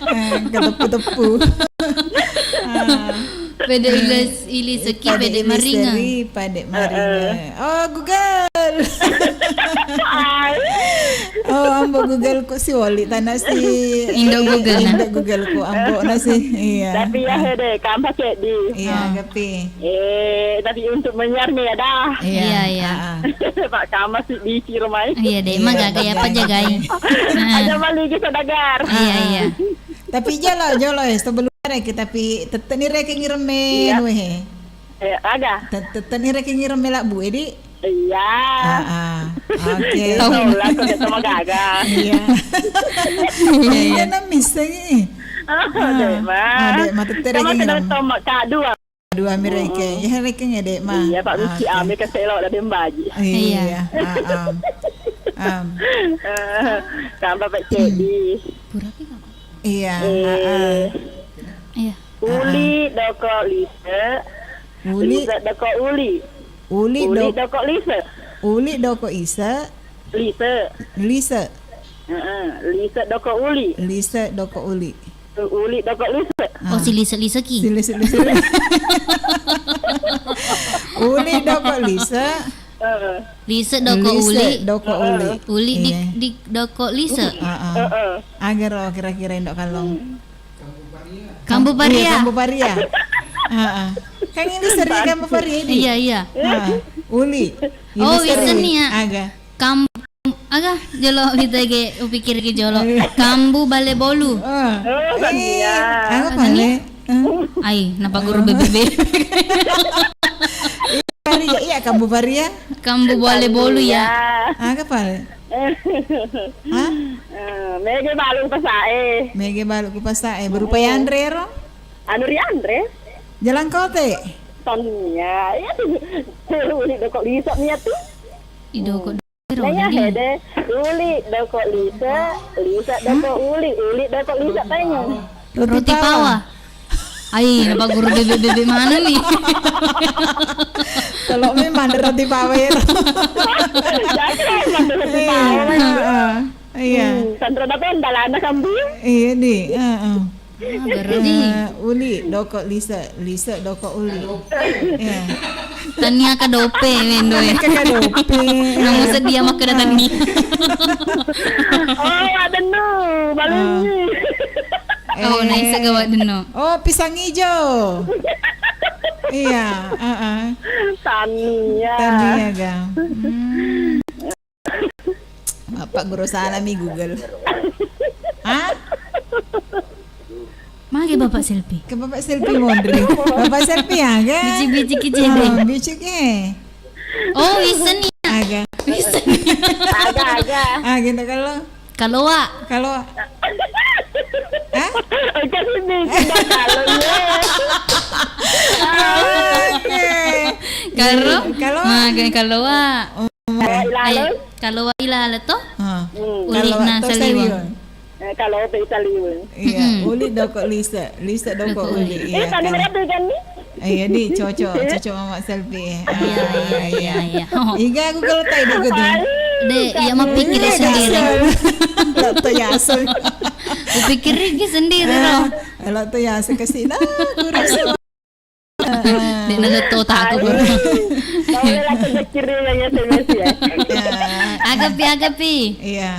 Eh, keteppu-teppu. Ah. Pade' Ilis-, Iliseki, Pade' Maringeng. Iliseri, Pade' Maringeng. Heeh. Oh, Google. Oh, ambo Google ku si Woli tana si. Indo Google na. Indo Google ku ambo na si. Iya. Tapi ya, hede, kampa ceddi. Iya, gapi. Eh, tapi untuk menyiar nih ya dah. Iya, iya. Pak Kama si bicir mai. Iya, de' ma gaga ya, apa jagai. Aja balik kita dagar. Iya, iya. Tapi jolo, jolo, eh, sebelum reke, tapi tette' ni reke ngiremme, iya, anu, he. Eh, aga? Te-, tette' ni reke ngiremme labbu, edi? Iya. Ah, ah. Oke. Tahu lah, kita sama gaga. Iya. Iya, na misseng, eh. Ah, de' ma. Ah, de' ma, tette' reke ngiremme. Sama kena sama Kak Dua. Dua mi reke. Mm-mm. Ya, reke ngede' ma. Iya, Pak Biki, oke. Ame keselo ada dembaji. Iya. Iya. Ah, am. Am. Eh, tambah Pak Cedi. Pura pi, Kak. Iya, eh, ah, ah. doko lise. Uli. Lise doko uli. Uli Uli do-, doko lise. Uli doko ise. Lise. Lise. Heeh, lise doko uli. Lise doko uli. Uli doko lise. Ah. Oh, si lise-lise ki. Si lise-lise. Uli doko lise. Heeh. Lise doko uli. Lise doko uli. Uli di, iya, di doko lise. Heeh. Heeh. Aga ro kira-kira indo kallong. Hmm. Kambu Paria. Iya, Kambu Paria. Heeh. Kan ini seri Kambu Paria ini. Iya, iya. Heeh. Uli. Ini oh, seri. Wisseng ya. Aga. Kam-, aga, jolo, kita ge, upikir ke jolo. Iya. Kambu Bale Bolu. Ah. Oh, eh, Tania. Aga pale? Eh. Ai, napa guru B B B? Paria, iya, Kambu Paria. Kambu Bale Bolu ya. Iya. Aga pale? Hah? Eh, mege balu pasae. Mege balu ku pasae. Berupa Yandre ro? Anu ri Andre? Jalan Kote. Tania, iya tuh. Uli doko lise nia tuh. Idoko. Hmm. Nanya hede, uli doko lise, lise doko uli, uli doko lise tanya. Roti Pawa. Ai, napa guru bebek-bebek mana nih? Kalau memang ada Roti Pawa ya. Jadi memang ada Roti Pawa. Iya, heeh. Iya. Hmm, tantra dapa yang dalana kambu? Iya, di. Heeh. Ah, berarti. Eh, uli doko lise, lise doko uli. Iya. Tania kadope, mendo, ya. Tania kadope. Namu sedia makkeda tania. Oh, ada nu, balungi. Ah. Oh, eh, naisa gawa denno. Oh, pisang hijau. Iya, heeh. Tania. Tania ga. Hmm. Bapak guru salami Google. Hah? Magi Bapak Selfie? Ke Bapak Selfie mondri. Bapak Selfie aga? Biji-biji ki jende. Oh, biji ki. Oh, wisseng ya. Aga. Wisseng. Aga, aga. Ah, gitu kalau. Kaloa. Kaloa. Hah? Oke, sini, sudah kalau, ya. Oke. Karo? Kaloa. Maga kaloa. Oh. Kaloa ilalo. Ai, kaloa ilalo to? Ha. Hmm. Uli kaloa na to saliweng. Saliweng. Eh, kaloa pe saliweng. Iya, mm-mm. Uli doko lise, lise doko uli. Doko uli. Iya, eh, tadi kan? Berapa ikan nih? Iya, di cocok, cocok mama selfie. Iya, iya, iya, iya. Oh. Iga aku kalau tai doko tuh. Aduh, de, iya, mapikir sendiri. Lo to ya, so. Kupikir iki sendiri, loh. Lo to ya, so kasih nah, kurus. Dek na to tak aku. Aduh. Kau lah tu kirim yang S M S ya. Iya. Agapi, agapi. Iya.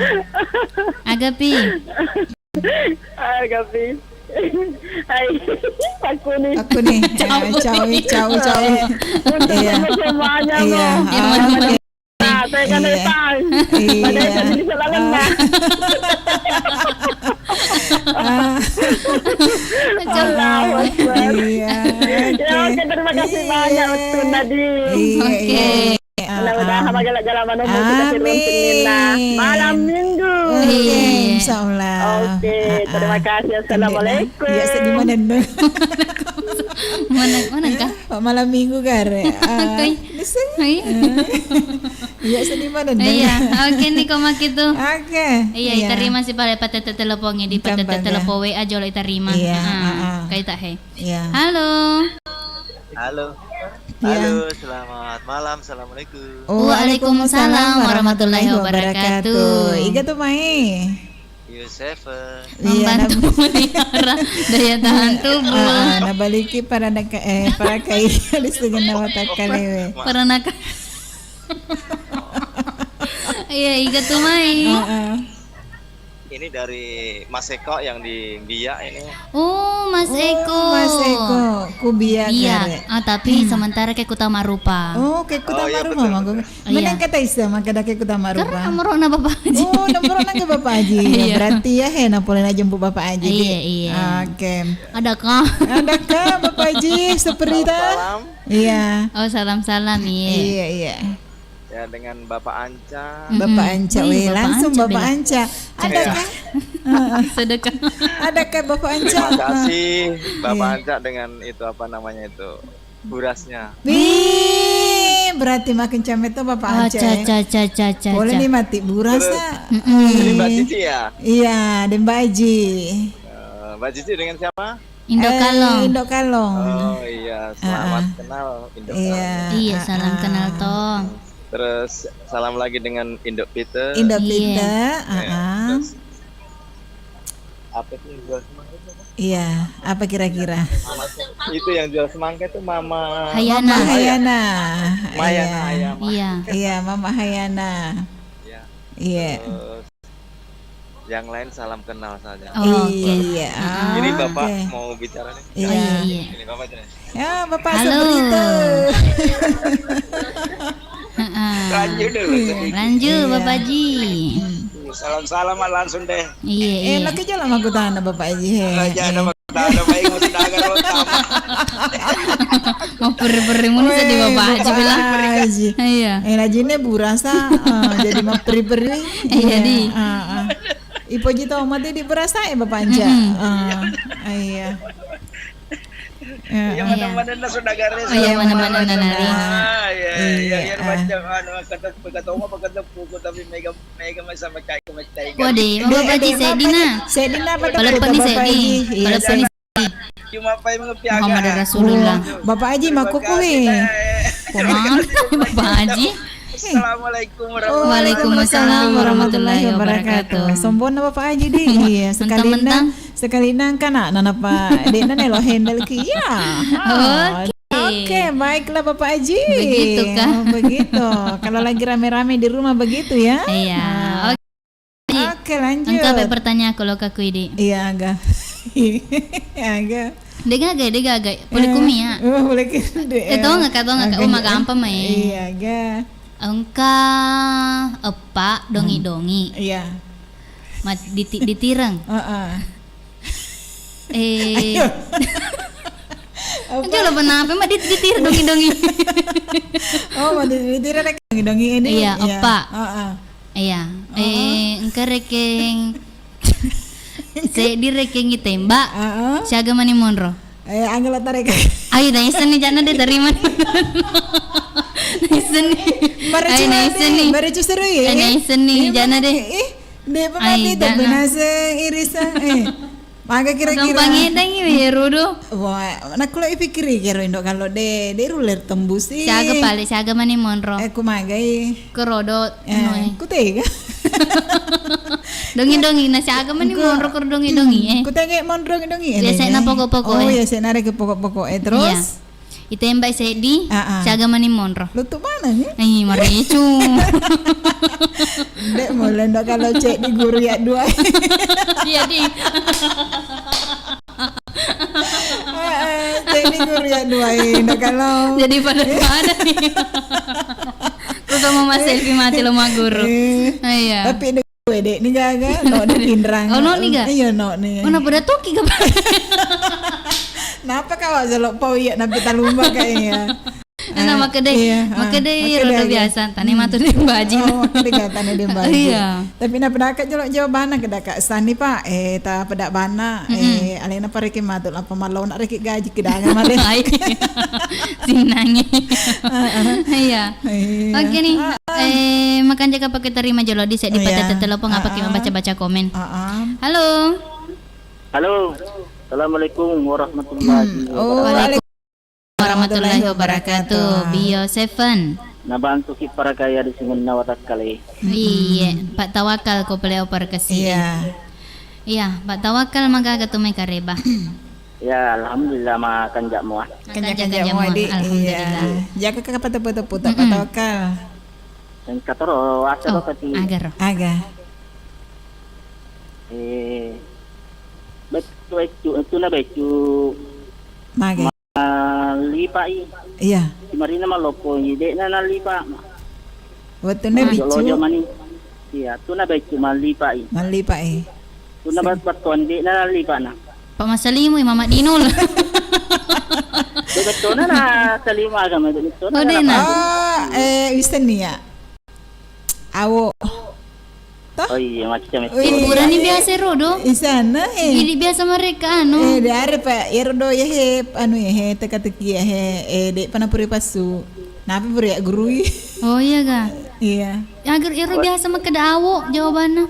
Agapi. Agapi. Hai. Aku nih. Aku nih. Ciao. Eh, ciao, ciao, ciao. Untuk semuanya, iya. Mau. Iya, ah, oke. Nah, saya kan datang. Iya. Padahal kan bisa lawan, nah. Ah. Allahu Akbar. Iya. Ya, oke, terima kasih banyak, Ustaz Nadi. Iya, oke. Iya. Mudah-mudahan magalak-galak manunggu kita. Amin. Malam minggu. Oke, iya. Insya Allah. Oke, terima kasih. Ah, ah. Assalamualaikum. Iya, sedih mana, no? Mana, mana kah? Pak malam minggu kare. Ah, koi. Bisa. Iya. Ah. Iya, sedih mana, no? Iya, oke nih, kok maki tuh. Oke. Iya, iya. Terima kasih pada patete telepon ini, patete telepon W A jolo terima. Iya, ah, ah. Kayak tak, he. Iya. Halo. Halo. Iya. Halo, selamat malam. Assalamualaikum. Waalaikumsalam warahmatullahi wabarakatuh. Iga tu mai? Yusuf. Iya, membantu melihara daya tahan tubuh. Ah, nabaliki para naka-, eh, para kai di setengah nawa takalewe. Para naka-, iya, iga tu mai. Heeh. Ini dari Mas Eko yang di Biak ini. Oh, Mas Eko. Oh, Mas Eko, ku Biak. Biak. Kare. Ah, tapi sementara ke Kota Marupa. Oh, ke Kota Marupa, Mago. Iya. Menang kata Isa, maka dake Kota Marupa. Karena nomorna Bapak Haji. Oh, nomorna ke Bapak Haji. Iya. Berarti ya, he, na boleh na jemput Bapak Haji. Iya, iya. Oke. Adakah? Adakah Bapak Haji seperti itu? Salam. Iya. Oh, salam-salam, iya. Iya, iya. Ya, dengan Bapak Anca. Mm-mm. Bapak Anca, weh, Bapak Anca, langsung Bapak Anca. Iya. Adakah? Sedekah. Adakah Bapak Anca? Terima kasih, Bapak Anca, dengan itu, apa namanya itu, burasnya. Wih, berarti makin camet tuh Bapak Anca, ya. Boleh nih mati buras, ah. Mm-mm. Jadi Mbak Cici, ya? Iya, dan Mbak Aji. Eh, Mbak Cici dengan siapa? Indo Eh, Kalong. Indo Kalong. Oh iya, selamat Ah, ah. kenal Indo Iya. Kalong. Iya, Ah, salam ah. kenal, Tong. Terus salam lagi dengan Indo Peter. Indo Iya. Peter, Ya, ah, ah. terus apa itu yang jual semangka itu, apa? Iya, apa kira-kira? Mama tuh, itu yang jual semangka itu Mama Hayana. Mama Hayana. Mayana Iya. Hayana. Iya. Iya, Mama Hayana. Iya. Iya. Terus yang lain salam kenal saja. Oh, oke. Iya, Heeh. Jadi Bapak oke. mau bicara nih? Oh, iya, Iya. iya. Ini Bapak aja nih. Ya, Bapak Halo. Subrito. Heeh. Lanjut dulu, Iya. sedikit. Lanjut, Iya. Bapak Haji. Salam-salaman langsung deh. Iya, Eh, iya. lagi jalan aku tanya Bapak Haji, he. Raja ada Eh. Makkutana baik, makkutana rotama. Mapperri-perri muni seddi Weh, Bapak Haji Bapak bilang. Haji. Iya. Eh, lajinna burasa, eh, jadi mapperri-perri. Iya, Iya, di. ah, ah. Ipoji to mate di burasa e Bapak Anja. Mm-mm. Ah, iya. Eh, Iya, eh. mana-mana na saudagar Oh, iya, mana-mana na nari. Ah, iya, iya, Iya, iya, ah. macam anu, kata, kata, kata, tapi mega, mega sama cai, sama cai. Wah, deh, Bapak Haji, Bapak seddi na. Haji, seddi na, Bapak Haji. Paleppani Bapak seddi. Haji. Iya, Paleppani seddi. Cuma pai mengepiaga. Muhammad Rasulullah. Oh, Bapak Haji, Terima makuku, kasih, he. Nah. Komang, Bapak Haji. Assalamualaikum warahmatullahi Waalaikumsalam warahmatullahi wabarakatuh. Sombonna Bapak Haji, di. Iya, sekali Mentang-mentang. na, sekali na kana, nana Pak, de na nelo handle ki. Iya. Oke. Oke, baiklah Bapak Haji. Begitu kah? Oh, begitu. Kalau lagi rame-rame di rumah begitu ya. Iya. Ah. Oke. Oke, lanjut. Engka pe pertanyaan ko lo ka ku idi. Iya, aga. Aga. De gaga, de gaga. Pole Eh, kumi ya. Oh, pole kumi. Eh, tau nggak, tau nggak, Kak? Aga, Oh, iya. magampa mai. Iya, aga. Engka eppa dongi-dongi. Hmm. Iya. Mat-, diti-, ditireng. Heeh. Eh. Ayo. Apa? Aja lo, kenapa, Mak, dit-, ditir dongi-dongi? Oh, Mak, dit-, ditir ada dongi-dongi ini? Iya, Iya. Eppa. Heeh. Iya. Heeh. Eh, engka rekeng. Seddi rekeng itembak. Heeh. Siaga mani monro. Eh, angelo tareka. Ayo, naissenni jana de terima. Naissenni. Ayo, naissenni. Baru justru ya? Eh, naissenni jana de. Eh, de Ai, pemati tu jana. Benaseng irisan. Eh. Maga kira-kira. Gampang edangngi, ya, Rudo. Wah, nakkulo ipikiri kero Indo Kalo de, de ruler tembusi. Siaga pale, siaga mani monro. Eh, ku magai. Kerodo, Eh, anu, eh. Ku tega. Dongi-dongi, na siaga mani Ku monro kero dongi-dongi, eh. Ku tega monro dongi-dongi, eh, Biasa deh. na pokok-pokok, Oh, eh. ya, saya narik ke pokok-pokok, eh, terus? Iya. Itembak seddi, Ah, ah. siaga mani monro. Luttu mana ni? Eh, marecu. Dek, mulai ndak kalau cek di guru ya dua. Iya, di. Eh, eh, cek di guru ya dua, eh, ndak kalau. Jadi pada-pada nih. Terutama Mas Selfie mati lo ma guru. Eh. Ah, iya. Tapi Wedek ni gaga, no de pinrang. Oh, no ni ga? Iya, no ni. Oh, napa da toki ga? Napa kawa jolo pau iya napi talumba ka iya. Ana Ah, makede, iya, ah, makede makede rodo aja. biasa, tane Hmm. matu de baji. Oh, makede ga tane de baji. Iya. Tapi napa daka jolo jawabanna ke daka sani, Pak. Eh, ta peda bana, Mm-mm. eh, alena pareke matu apa malona reke gaji kedanga male. Ai. Sinangi. Ah, ah. Iya. Iya. Oke nih. Ah, ah. Eh, makanjaka pake terima jolo di seddi Oh, iya. patete telepon apa ki Ah, ah. membaca-baca komen. Ah, ah. Halo. Halo. Assalamualaikum warahmatullahi Hmm. Oh, wabarakatuh. Waalaikumsalam warahmatullahi wabarakatuh. Bio Seven. Nabantu ki parakaya di simunna watakkale. Iye, Pak Tawakal ko pole oper kesi. Iya. Iya, Pak Tawakal magaga tu mai kareba. Ya, alhamdulillah makanja mua. Kanja-kanja mua, di. Alhamdulillah. Iya. Jaga ka pate-pate puta Mm-mm. Pak Tawakal. Engka toro asa Oh, lo kati. Aga ro. Aga. Eh, beccu, beccu, itu na beccu. Maga. Mallipa'i. Iya. Simarina maloppo, de'na nallipa. Wettunna Ah. biccu. Lojo-lojo mani. Iya, tuna beccu mallipa'i. Mallipa'i. Tuna Sa- bat-, battuan de'na nallipa'na. Pak Masalimu, Mama Dinul. De bettona na salima agama, de bettona Oh, na de'na. apa? Oh, eh, wisenni ya. Awo. Toh? Oh iya, macam itu. Wih, Purani iya. biasa ro do. Isana, eh. Jadi biasa mereka anu. Eh, de are pa, ero do ya he, anu ya he, teka-teki ya he, eh, de pana puri pasu. Napa puri ya gurui? Oh iya ga? Iya. Agar ero biasa makkeda awo jawabanna.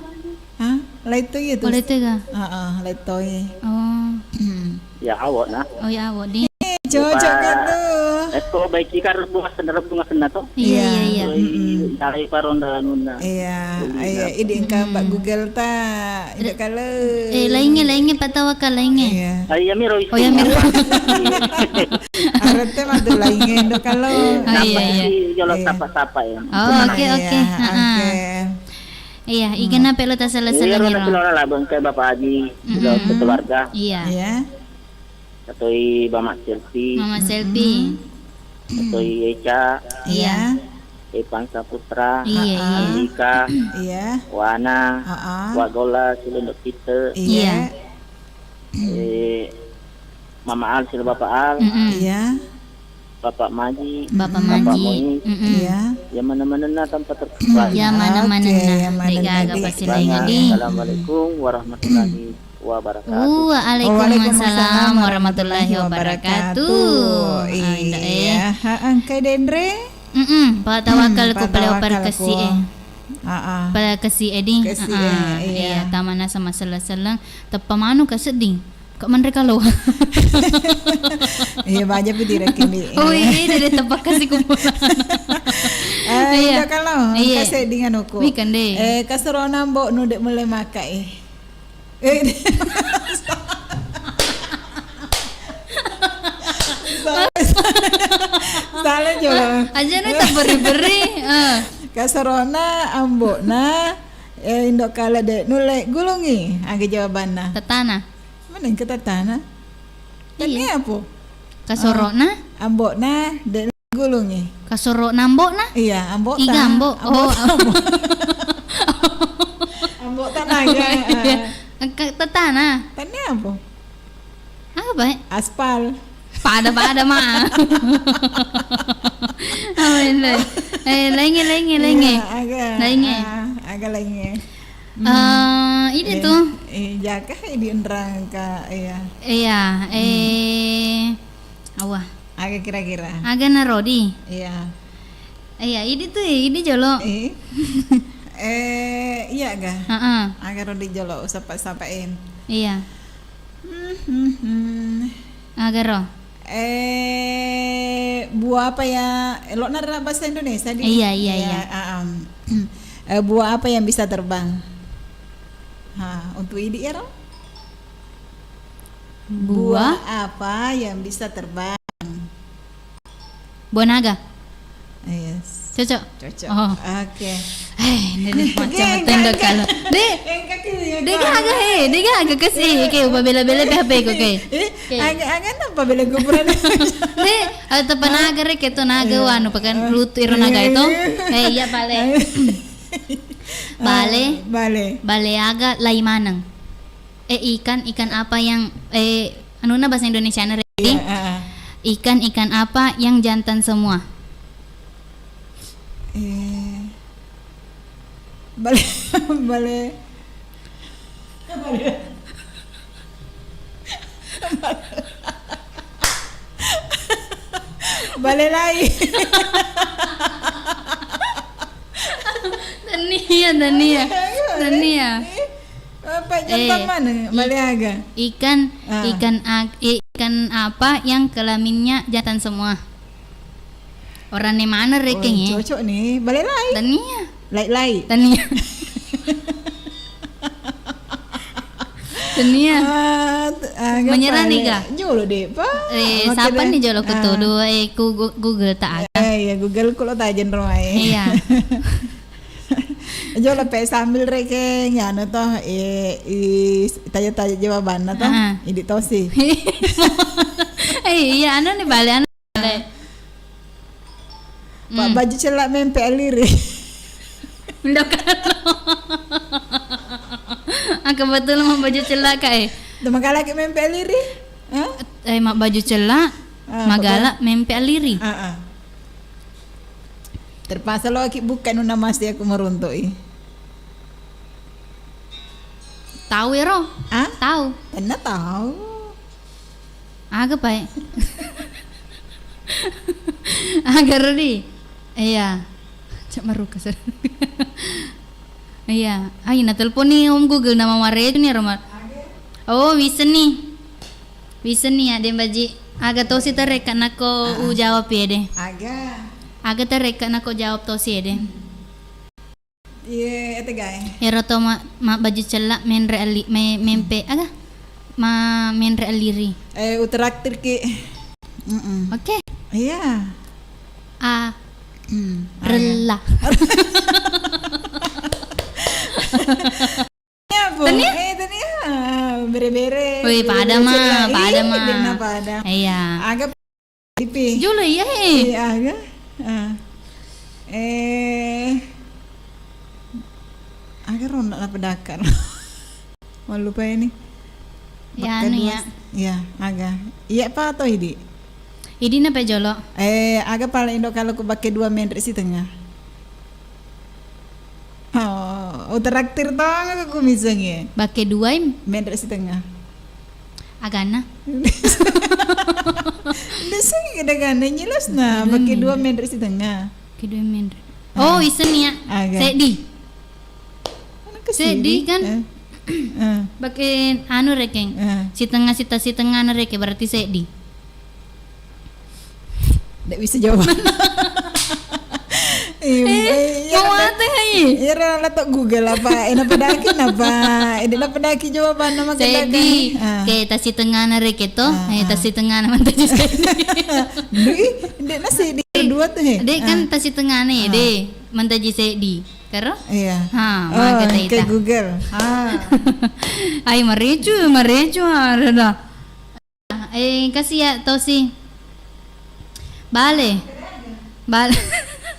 Hah? Laito iya tuh. Oh, laito ga? Heeh, laito iya. Oh. Hmm. Ya, awak na. Oh, ya, awak di. Eh, cocok kan tuh. Ekko baiki kan rebbu ngasenna, rebbu ngasenna to. Iya, iya, iya. Iya. Mm-mm. Iya, paronda anunna. Iya, iya, idi engka Mbak Google ta, indokkalo. Eh, laingnge, laingnge, patawakka laingnge. Iya. Ah, iya, miro. Oh, iya, miro. Arette matu laingnge, indokkalo. Oh, iya, iya. Jolo sapa-sapa ya. Oh, oke, oke. Iya, heeh. Oke. Iya, igana pelo tasala-sala. Iya, miro. Silora labeng ke Bapak Haji, sudah sekeluarga. Iya. Iya. Katoi Mama Selfie. Mama Selfie. Katoi Eca. Iya. Evan Saputra. Iya, iya. Andika. Iya. Wana. Heeh. Wa Gola, Silendok Pite. Iya. Iya. Eh, Mama Al, Sila Bapak Al. Mm-mm. Iya. Bapak Maji. Bapak Maji. Bapak Mois. Mm-mm. Iya. Yang mana-mana tanpa terkecuali. Yang mana-mana. Oke, yang mana tadi? Dek gaga pasti lain. Assalamualaikum warahmatullahi wabarakatuh. Waalaikumsalam. Waalaikumsalam warahmatullahi wabarakatuh. Ah, indah, eh. Iya, ha, engkai denre? Mm-mm, patawakal ku pale oper kesi, eh. Heeh. Pale kesi, eh, di. Kesi, eh, iya. Iya, tamana sama seleng-seleng, teppa manu ka sedding. Kak manre kalo. Iya, baja pi direkki, di. Oh, iya, dede teppa kasi kumpulan. Eh, iya. Iya kalo. Iya. Engka sedding anuku. Wi kan, de. Eh, kasurona mboknu de mulle maka, eh. Eh, salah, salah, salah, Jo. Aja nu terberi-beri. Eh. Kasurona, ambokna, eh, indokkalo de nulle gulungi. Aga jawabanna? Tetana. Mana yang ketetana? Tania apa? Kasurona? Ah, ambokna de gulungi. Kasurona ambokna? Iya, ambokta. Iga ambok? Oh, ambok. Ambok tanaga. Iya. Engka tetana. Tania apa? Apa, eh? Aspal. Pada-pada, ma. Apa ini? Eh, laingnge, laingnge, laingnge. Iya, aga, laingnge. Ah, aga laingnge. Hmm. Eh, ini tuh. Eh, jaka di enrang ka, iya. Iya, eh, awah. Aga kira-kira. Aga na Rodi. Iya. Iya, idi tu, idi jolo. Eh. Eh, iya ga? Heeh. Aga Rodi jolo, usapa-sapain. Iya. Hmm, hmm, hmm. Aga ro? Eh, buah apa ya? Elokna ra bahasa Indonesia, di? Iya, iya, iya. Ah, um. Eh, buah apa yang bisa terbang? Ha, untuk idi ya, ro? Buah? Buah apa yang bisa terbang? Buah naga. Yes. Cocok? Cocok. Oh. Oke. Eh, ini macam tenda kalau. Dek, dek aga, he, dek aga kasi. Oke, upa bela-bela H P ko, oke. Eh, aga, aga napa bela kuburan? Dek, atau panaga rek itu naga wanu pakan lutu iro naga itu. Eh, iya, bale. Bale. Bale. Bale aga lai maneng. Eh, ikan, ikan apa yang, eh, anuna bahasa Indonesiana, Redi? Iya, heeh. Ikan, ikan apa yang jantan semua? Eh, bale, bale, bale, bale lai. Tania, tania. Tania. Apa jantan mana? Bale aga? Ikan, ikan ag-, eh, ikan apa yang kelaminnya jantan semua? Orane mana rekeng, eh? Cocok nih, bale lai. Tania. Lai-lai. Tania. Tania. Ah, menyerah nih, Kak? Jolo deh, Pak. Eh, sapa nih jolo ketuduh? Eh, ku Google tak ada. Eh, iya, Google ku lo tajen roai. Iya. Jolo pe sambil rekeng, anu toh, eh, i, tanya-tanya jawabanna toh, idi tosi. Eh, iya, anu nih bale, anu bale. Pak baju celak mempe aliri. Ndak kalo. Ah, kebetulan mau baju celak, Kak, eh. Teman kala ke mempe aliri? Hah? Eh, mak baju celak, magala mempe aliri. Ah, ah. Terpaksa lo aki buka nuna masi aku meruntu'i. Tahu ya, Ro? Ah? Tahu. Tenna tahu. Aga, Pak? Aga, Rodi? Iya. Cak maruka, sir. Iya. Ai, na telepon nih Om Google nama Marejo nih, Roma. Oh, bisa nih. Wissenni ya, Deng Baji. Aga tosi terekka nako ujawab ya, De. Aga. Aga terekka nako jawab tosi ya, De. Iya, ete gae. Ero to ma-, mabbaju cella menre alli-, me-, mempe, aga? Ma-, menre alliri. Eh, utraktir ki. Mm-mm. Oke. Iya. A. Hmm, rella. Iya, Bu. Tania? Eh, Tania. Bere-bere. Wih, pada mah, pada mah. Iya. Aga Ipi. Jolo iya, eh. Iya, aga. Ah. Eh. Aga ronna napedakar. Mallupa ini. Ya, anu, ya. Iya, aga. Iya, apa atau idi? Idi napa jolo? Eh, aga pala indo kalau ku bakke dua menre sitengnga. Oh, utraktir tongeng ku misengngi. Bakke duai menre sitengnga. Agana? Desengngi kadagana nyilasna, bakke dua menre sitengnga. Bakke dua menre. Oh, isseng ya. Aga. Seddi. Seddi kan? Eh. Eh. Bakke anu rekeng. Eh. Sitengnga, sita-, sitengnga na reke berarti seddi. Ndak bisa jawaban. Eh, eh, iya, mau ate hai? Iya, ra, la to Google apa? Eh, napa daki, napa? Eh, napa daki jawaban nama seddi. Ah. Ke tasi tengana reke to? Ah, eh, ah. Tasi tengana mantaji seddi. Dui, ndak nasi di dua tuh, he. Dek kan tasi tengana ya, deh. Mantaji seddi. Karo? Iya. Ha, oh, maka ke Google. Ah. Ai, marecu, marecu, ada dah. Eh, kasi ya, Tosi. Bale. Bale.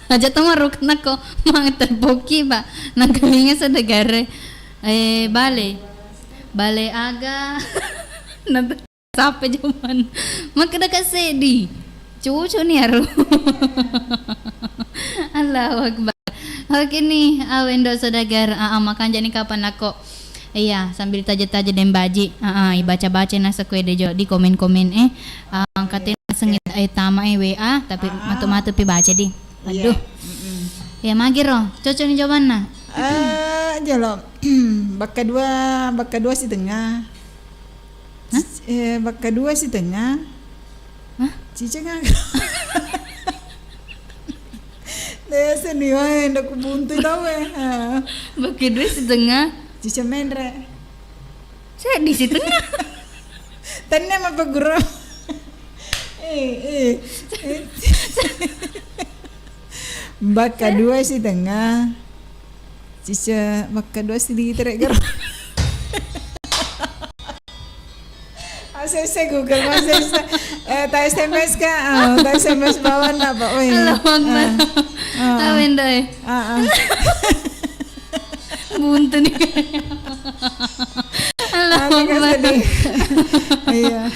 Aja to marukan ako, mang terpoki, Pak. Nangkalinga sadagare. Eh, bale. Bale aga. Nanti sape jaman. Makkeda ka seddi. Cucu ni aru. Allahu Akbar. Oke nih, awendo saudagar. Ah, ah, makanja ni kapan ako. Iya, sambil taja-taja den baji. Ah, ah, ibaca-baca naseng ko de jo di komen-komen, eh. Ah, angkatin sengit, eh, tama, eh, W A, tapi matu-matu pi baca di. Iya. Aduh. Mm-mm. Ya, magiro. Cocok ni jawabanna. Eh, jolo. Bakka dua, bakka dua sitengnga. Hah? Eh, bakka dua sitengnga. Hah? Ciceng aga. Deh, seni wae, ndak kubuntu tau, eh. Ah. Bakka dua sitengnga. Ciceng menre. Seddi sitengnga. Tenne mapaguro. Eh, eh. Bakka dua sitengnga. Cice, bakka dua silitere garo. Asese Google, asese. Eh, ta S M S ka, ah, ta S M S bawanna, Pak. Woi. Allahu Akbar. Ah, ah. Awendo, eh. Ah, ah. Buntu ni. Allahu Akbar. Iya.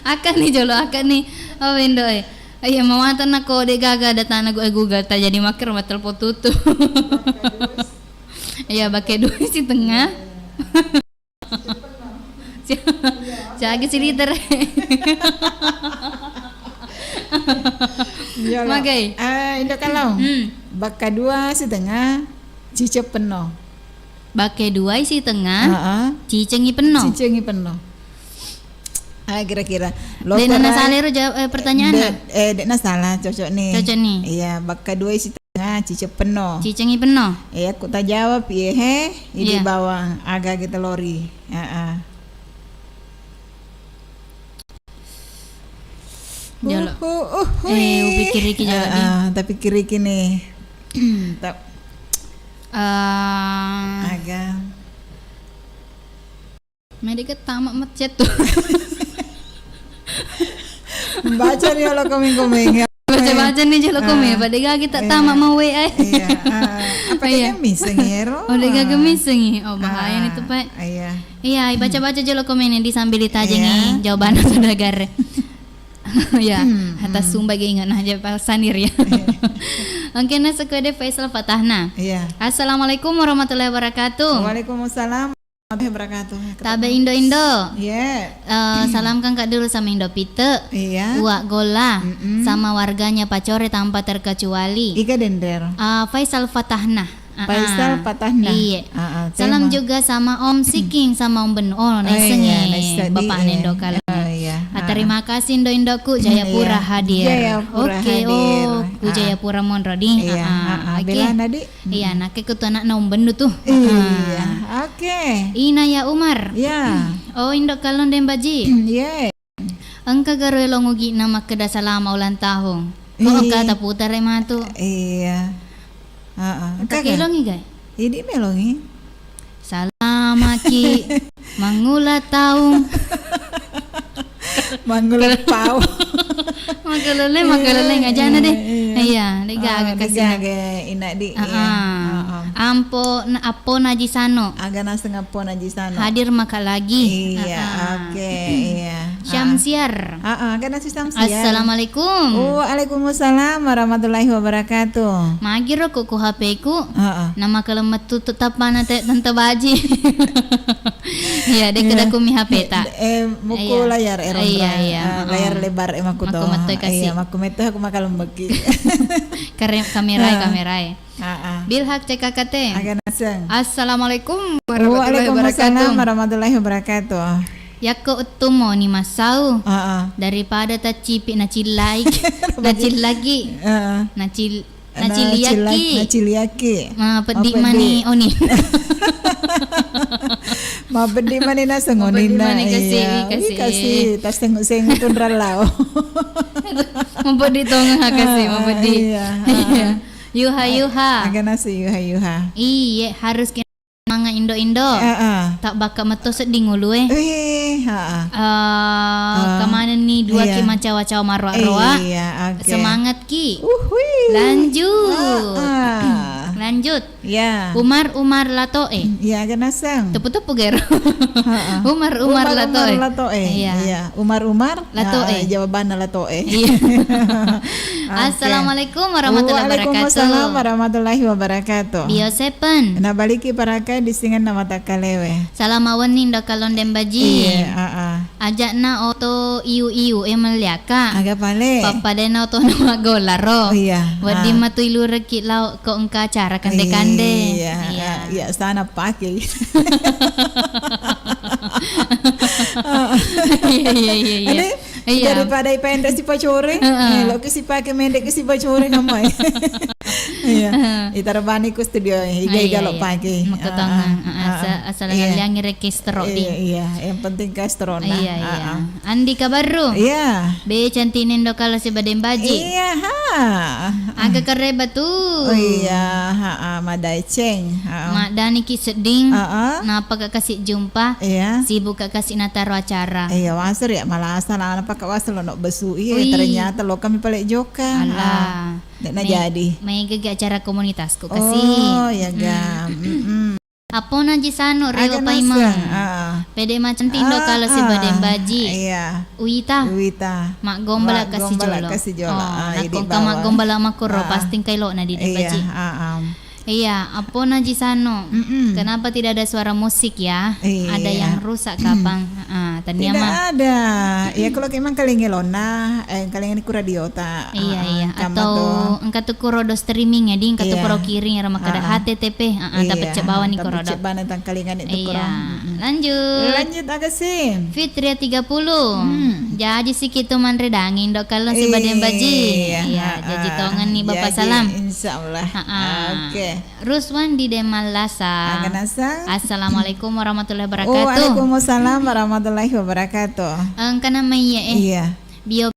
Akka ni jolo, akka ni. Awendo, eh. Iya, mawatang nako de gaga datana Gu-, eh, Google ta jadi makkero mattelpon tutu. Iya, bakka dua sitengnga. Siagi siliter. Iya, lo. Magai. Eh, Indo Kalau. Hmm. Bakka dua sitengnga, ciceng penno. Bakka duai sitengnga, heeh, cicengi penno. Cicengi penno. Ah, kira-kira. Dek nana salah ro jawab, eh, pertanyaanna. Dek, eh, dek na salah, cocok nih. Cocok nih. Iya, bakka duai sitengnga, ciceng penno. Cicengi penno. Iya, ku tajawab, iya, he, idi bawang, aga kita lori. Heeh. Jolo. Uhu, uhu, eh, upikiriki jolo, di. Ah, ah, tapi kiriki nih. Tap-, eh, aga. Medi ke tama macet tu. Baca nih kalau komen-komen ya. Baca-baca nih jolo komen. Ah, pada gak kita tama mau W A. Iya, ah, apa dia missing ya, Ro? Oh, dia gak missing ya. Oh, bahaya nih tuh, Pak. Iya. Iya, baca-baca jolo komen yang disambil ditajeng jawaban saudagar. Ya, atas sumba ge ingat nah aja Pak Sanir ya. Iya. Oke, nah, sekode Faisal Fatahna. Iya. Assalamualaikum warahmatullahi wabarakatuh. Waalaikumsalam warahmatullahi wabarakatuh. Tabe Indo-Indo. Iya. Eh, salamkan Kak dulu sama Indo Pite. Iya. Uak Gola. Mm-mm. Sama warganya Pacore tanpa terkecuali. Iga dendero. Eh, Faisal Fatahna. Ah, Faisal Fatahna. Iya. Ah, ah, salam juga sama Om Siking sama Om Benu. Oh, naiseng iya, eh, naiseng bapak di, eh, Nendo kalau. Terima kasih, Indo-Indoku, Jayapura hadir. Jayapura hadir. Oke, oh, ku Jayapura monro di. Iya, ah, ah, oke. Belana, Di. Iya, nakke ku tu anakna Umbendu tu. Iya, oke. Ina ya Umar. Iya. Oh, Indo Kallong Dembaji. Iya. Engka garo elong ugi'na makkeda salama ulang tahun. Kok engka taputere matu. Iya. Heeh. Engka kelongi, Gai? Idi melongi. Salamaki mangula taung. Mangula pau. Makalele, makalele ngajana deh. Iya, degaga kasih. Degaga ina di. Heeh. Ampo na, appo Naji Sano. Aga naseng appo Naji Sano. Hadir maka lagi. Iya, oke, iya. Syamsiar. Heeh, aga naseng Syamsiar. Assalamualaikum. Waalaikumsalam warahmatullahi wabarakatuh. Magiro ku ku H P-ku. Heeh. Nama kelemet tutup tapana te tante baji. Iya, dek kada kumi H P ta. Eh, muku layar erondra. Iya, iya. Layar lebar e maku to. Maku mettoi kasi. Iya, maku mettoi aku makalembeki. Kare-, kamerae, kamerae. Heeh. Bilhak C K K T. Aga naseng. Assalamualaikum warahmatullahi wabarakatuh. Waalaikumsalam warahmatullahi wabarakatuh. Yakko uttumo ni massau. Heeh. Daripada taccipi nacillai. Nacillaki. Heeh. Nacil-, naciliaki. Naciliaki. Ma peddi mani oni. Ma peddi mani naseng oni na. Mani kasi, iya. Kasi. Wih, kasi. Tasengu-sengu tunrallau. Ma peddi tonga kasi, ma peddi. Iya. Yuha, yuha. Aga naseng yuha, yuha. Iye, harus ki manga indo-indo. Heeh. Tabbakka metto sedding ulue. Wih, heeh. Eh, kemanenni dua ki macawa-cawa maroa-roa. Iya, oke. Semangat ki. Uhui. Lanjut. Heeh. Lanjut. Iya. Umar, Umar latoe. Iya, aga naseng. Tepu-tepu gero. Heeh. Umar, Umar latoe. Umar, Umar latoe. Iya. Iya. Umar, Umar. Latoe. Ah, jawabanna latoe. Iya. Oke. Assalamualaikum warahmatullahi wabarakatuh. Waalaikumsalam warahmatullahi wabarakatuh. Bio Seven. Nabaliki paraka disingenna matakkalewe. Salama wenni Indo Kallong Dembaji. Iya, ah, ah. Ajakna oto iu-iu e melliaka. Aga pale? Pappadena otona maggolaro. Oh, iya. Wedding matu ilureki lao ko engka acara kande-kande. Iya, iya, sana pake. Iya, iya, iya, iya. Iya. Daripada ipenre sipacoreng, heeh, eh, lo ki sipake mendek ki sipacoreng amai. Iya. Heeh. Itarabani ku studio, iga-iga lo pake. Makatongeng. Heeh, asal, asal ngalliangi rekestro di. Iya, iya. Yang penting kestrona. Iya, iya. Heeh. Andika Barru. Iya. Be cantik nendo kala si badembaji. Iya, ha. Aga kareba tu. Oh iya, ha, ha, madai ceng. Ha. Madani ki sedding. Heeh. Napa ka kasi jumpa? Iya. Sibuk ka kasi nataro acara. Iya, wasur ya malasa lah, napa ka wasur lo nok besu. Iya, ternyata lo kami pale joka. Alah. Ha. Ndak na jadi. Mai gege acara komunitasku kasi. Oh, ya ga. Mm-mm. Appo Naji Sanu, Rio Paimeng. Aga naseng, ah. Pede macam tindo kalo si badembaji. Iya. Uwita. Uwita. Maggombala kasi jolo. Maggombala kasi jolo. Oh, ah, nakko idi ka bawang. Maggombala makuro, ah, pasti engka ilona di dembaji. Iya, ah, ah. Iya, Appo Naji Sanu. Mm-mm. Kenapa tidak ada suara musik ya? Iya. Ada yang rusak kapang? Ah, tania ma. Tidak ada. Ya, kalau memang kalingelona, eh, kalingan ku radio ta. Iya, ah, iya. Atau engka tu ku rodo streaming ya, di engka tu ku ro kiring ya, makkada H T T P, ah, ah, tapecce bawani ku rodo. Tapecce bawani tangkalingan itu ku ro. Iya. Mm-mm. Lanjut. Lanjut, aga si? Fitria tiga puluh. Hmm. Jaji si kitu manre danging, dok kallong si badembaji. Iya, jaji tongenni Bapak Salam. Insya Allah. Ha, ha. Oke. Ruswan di Demallasa. Aga naseng? Assalamualaikum warahmatullahi wabarakatuh. Waalaikumsalam warahmatullahi wabarakatuh. Engkana maiye, eh. Iya. Bio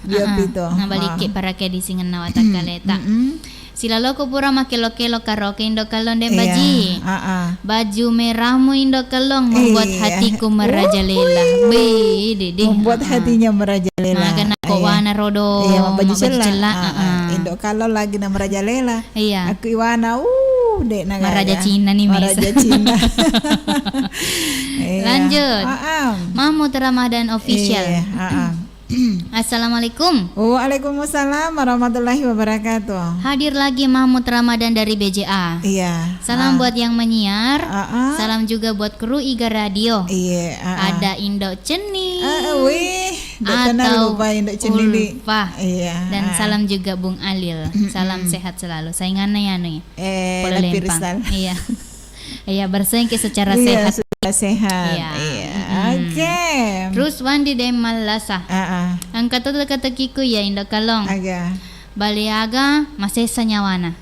Bio pitu. Nabaliki parake di singenna watakkaleta. Mm-mm. Silaloko pura makkelo-kelo karaoke indo kallong dembaji. Iya, ah, ah. Baju merahmu indo kallong membuat hatiku merajalela. Uhui. Be, dede. Membuat hatinya merajalela. Maga nako wana rodo. Iya, mabaju cella. Cella, ah, ah. Indo kallong lagi na merajalela. Iya. Aku iwana, uh, dek na maraja Cina nih, Miss. Maraja Cina. Iya. Lanjut. Ah, ah. Mahmud Ramadan Official. Iya, ah, ah. Assalamualaikum. Waalaikumsalam warahmatullahi wabarakatuh. Hadir lagi Mahmud Ramadan dari B J A. Iya. Salam buat yang menyiar. Heeh. Salam juga buat kru Iga Radio. Iya, heeh. Ada Indo Ceni. Heeh, wih, ndak pernah lupa Indo Ceni, Di. Ulfa. Iya, heeh. Dan salam juga Bung Alil. Mm-mm. Salam sehat selalu. Sainganna ya, anu ya. Eh, Polelempang. Lapirisan. Iya. Iya, bersaing ke secara sehat. Iya, secara sehat. Iya. Iya. Hmm. Oke. Ruswandi de Mallasa. Ah, ah. Engka to teka-tekiku ya Indo Kalong. Aga. Bale aga masessa nyawana.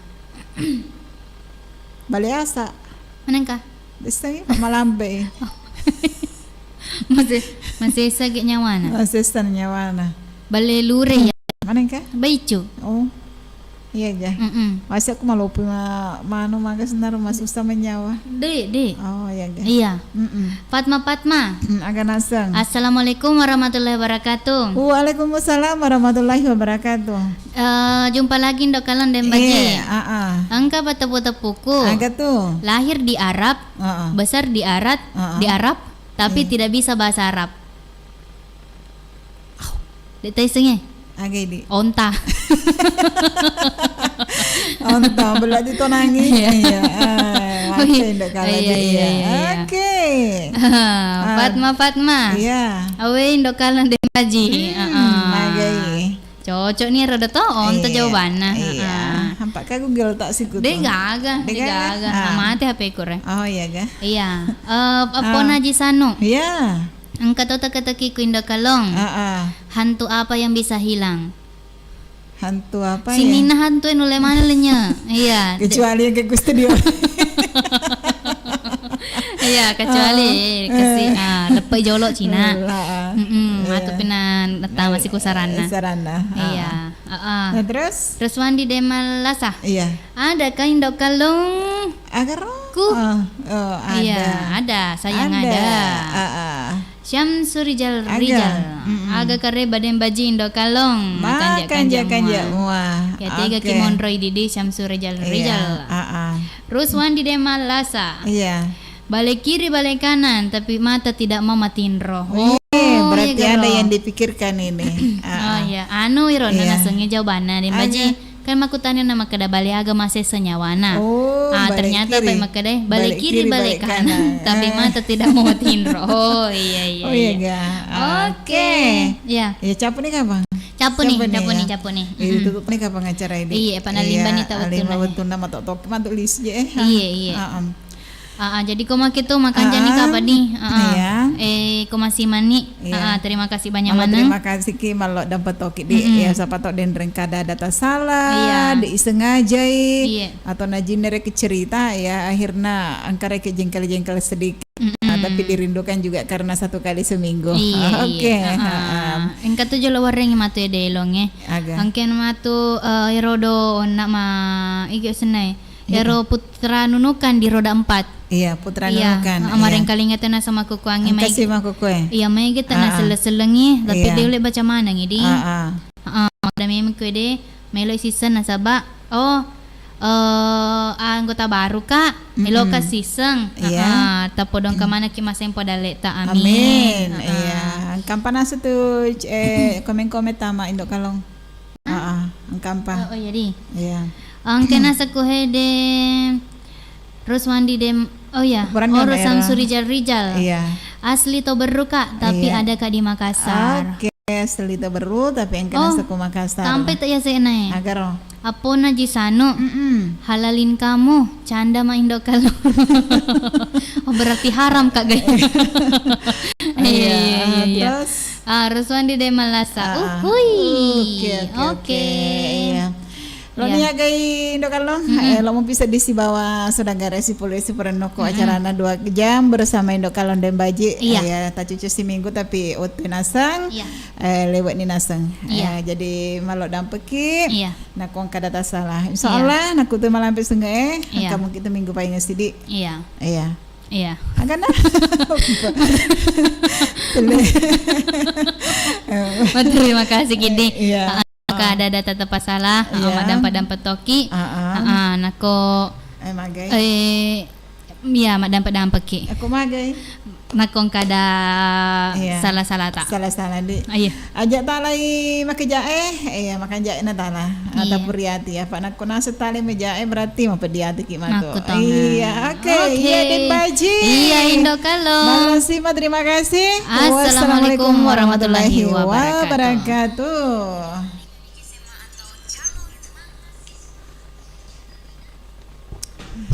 Bale asa. Manengka? Dessai, malambe. Oh. Mase-, masessa ge nyawana. Masessa nyawana. Bale lure ya. Manengka? Baicu. Oh. Iya ga. Mm-mm. Masa aku malopi ma-, manu maga senaro masussa menyawa. De, de. Oh, iya ga. Iya. Mm-mm. Fatma, Fatma. Mm, aga naseng. Assalamualaikum warahmatullahi wabarakatuh. Waalaikumsalam warahmatullahi wabarakatuh. Eh, jumpa lagi Indo Kalong de Mbaji. Eh, ah, ah. Engka pa teppu-teppuku. Aga tu? Lahir di Arab, ah, ah, besar di Arab, ah, ah, di Arab, tapi, iya, tidak bisa bahasa Arab. De' taissengnge? Aga idi? Onta. Onta, berarti tonangi. Iya. Iya. Ah, wih, Indo Kalong, iya, iya, iya, iya. Oke. Ah, Fatma, Fatma. Iya. Awe Indo Kalong de Mbaji. Hmm, ah, ah. Magai. Cocok ni rodo to, onta, iya, jawabanna. Iya. Ah, ah. Hampa ka Google tak sikutu. De' gaga, de' gaga. Ah. Mate H P ku re. Oh, iya ga? Iya. Eh, ah, Pona Ji Sanu. Iya. Engka to teka-tekiku Indo Kalong. Ah, ah. Hantu apa yang bisa hilang? Hantu apa ya? Sininna hantu e nulle maneng lenye. Iya. Kecuali yang ke studio. Iya, kecuali, oh, kasih, ah, leppai jolo Cina. Lah, ah. Mm-mm, iya. Matu pina netta masih kusaranna. Saranna. Ah. Iya. Ah, ah. Nah, terus? Ruswandi de Mallasa. Iya. Ada ka Indo Kalong? Agaro? Ku? Ah, oh, ada. Iya, ada. Sayang ada. Ada. Ah, ah. Syamsurijal Rijal. Mm-mm. Aga kareba de Mbaji Indo Kalong. Makanja-kanja mua. Mua. Ya, tega ki monroi didi Syamsurijal Rijal. Iya. Ah, ah. Ruswandi de Mallasa. Iya. Bale kiri, bale kanan, tapi mata tidak mau matinro. Oh, iya, berarti ada yang dipikirkan ini. Ah, ah. Oh, iya. Anu, iro, iya, nasengnge jawabanna de Mbaji. Aga. Kan makkutana na makkeda bale aga masessa nyawana. Oh, ah, bale ternyata kiri, apa yang makkeda, bale kiri, bale kanan, tapi mata tidak mau tinro. Oh, iya, iya, oh, iya, iya ga. Oke. Oke. Iya. Ya, cappu ni kapang? Cappu ni, cappu ni, ya. Cappu ni. Iya, mm-mm. Tutup ni kapang acara ini? Iya, apa na limba ni ta wettunna. Limba wettunna matok-tok, matok list je, eh. Iya, iya. Heeh. Ah, ah, jadi ko make tu makanjani, ah, ah, kapang ni? Ah, ah. Iya. Eh, ko masih mani. Iya. Ah, ah, terima kasih banyak maneng. Terima kasih ki, mallo dampetoki di, mm-mm, ya, siapa tahu denreng kada ada tasala, iya, diisengajai, iya, atau najinere ke cerita, ya, akhirnya angkara ke jengkel-jengkel sedikit. Mm-mm. Ah, tapi dirindukan juga karena satu kali seminggu. Iya, oke, iya. Ah, ah. Heeh. Engka tu jolo wareng matu ya delonge. Aga. Angken matu, eh, rodo onna ma, iki senai. Iya. Ero Putra Nunukan di roda empat. Iya, Putra Nunukan, iya. Marengkalinga tena sama kukuangi. Engka mai si makkukue. Iya, maega tena, ah, ah, selleng-sellengi, tapi, iya, de ulle baca maneng idi. Ah, ah. Heeh, ada memang kue de melo siseng nasaba, oh, eh, anggota baru ka, mm-mm, melo ka siseng. Iya. Heeh, tapodong, mm, kamana ki masempo daleta. Amin. Amin. Heeh. Iya. Kampa nasu tu, eh, komen-komen tama Indo Kalong. Heeh, engkampa. Oh, oh, iya, di. Iya. Engka naseng ku hede Ruswandi dem-, oh, iya. Oro Samsu Rijal-Rijal. Iya. Asli Toberru, Kak, tapi, iya, ada, Kak, di Makassar. Oke, asli Toberru, tapi engka, oh, naseng ku Makassar. Sampai tak ya sena e. Agaro. Apona Ji Sanu. Mm-mm. Halalin kamu, canda ma Indo Kalong. Oh, berarti haram, Kak, guys. Iya, iya, iya, iya. Terus? Ah, Ruswandi de Mallasa. Ah, ah. Uhuy. Oke, oke, oke. Oke. Iya. Lo, iya, ni agai Indo Kalong, mm-mm, eh, lo mau bisa di sibawa saudara si polisi perenoko, mm-mm, acarana dua jam bersama Indo Kalong dan Baji. Iya. Eh, ya, tacucu si minggu tapi waktu naseng, iya, eh, lewat ni naseng. Iya. Eh, jadi malo dampeki. Iya. Nakong kada tasala. Insya Allah, iya, nakutu malampe sungai, eh. Iya. Kamu kita minggu paling sidi. Iya. Iya. Iya. Agana? Tele. Terima kasih, Kidi. Iya. Ah, ah, maka ada data tepat salah, ah, iya, madampa-dampa toki. Ah, ah. Ah, ah, nako, eh, magai. Eh, iya, madampa-dampa ki. Aku magai. Nako kada, iya, salah-salah ta. Salah-salah, di. Ah, iya. Aja talai makejae, eh, iya, makan jae na tala. Iya. Atau puriati, apa nakko naseng tale mejae berarti mapediati ki matu. Makkutonga. Iya, oke. Oke. Iya, Dek Baji. Iya, Indo Kalong. Makasih, Ma, terima kasih. Assalamualaikum warahmatullahi wabarakatuh. Wassalamualaikum warahmatullahi wabarakatuh.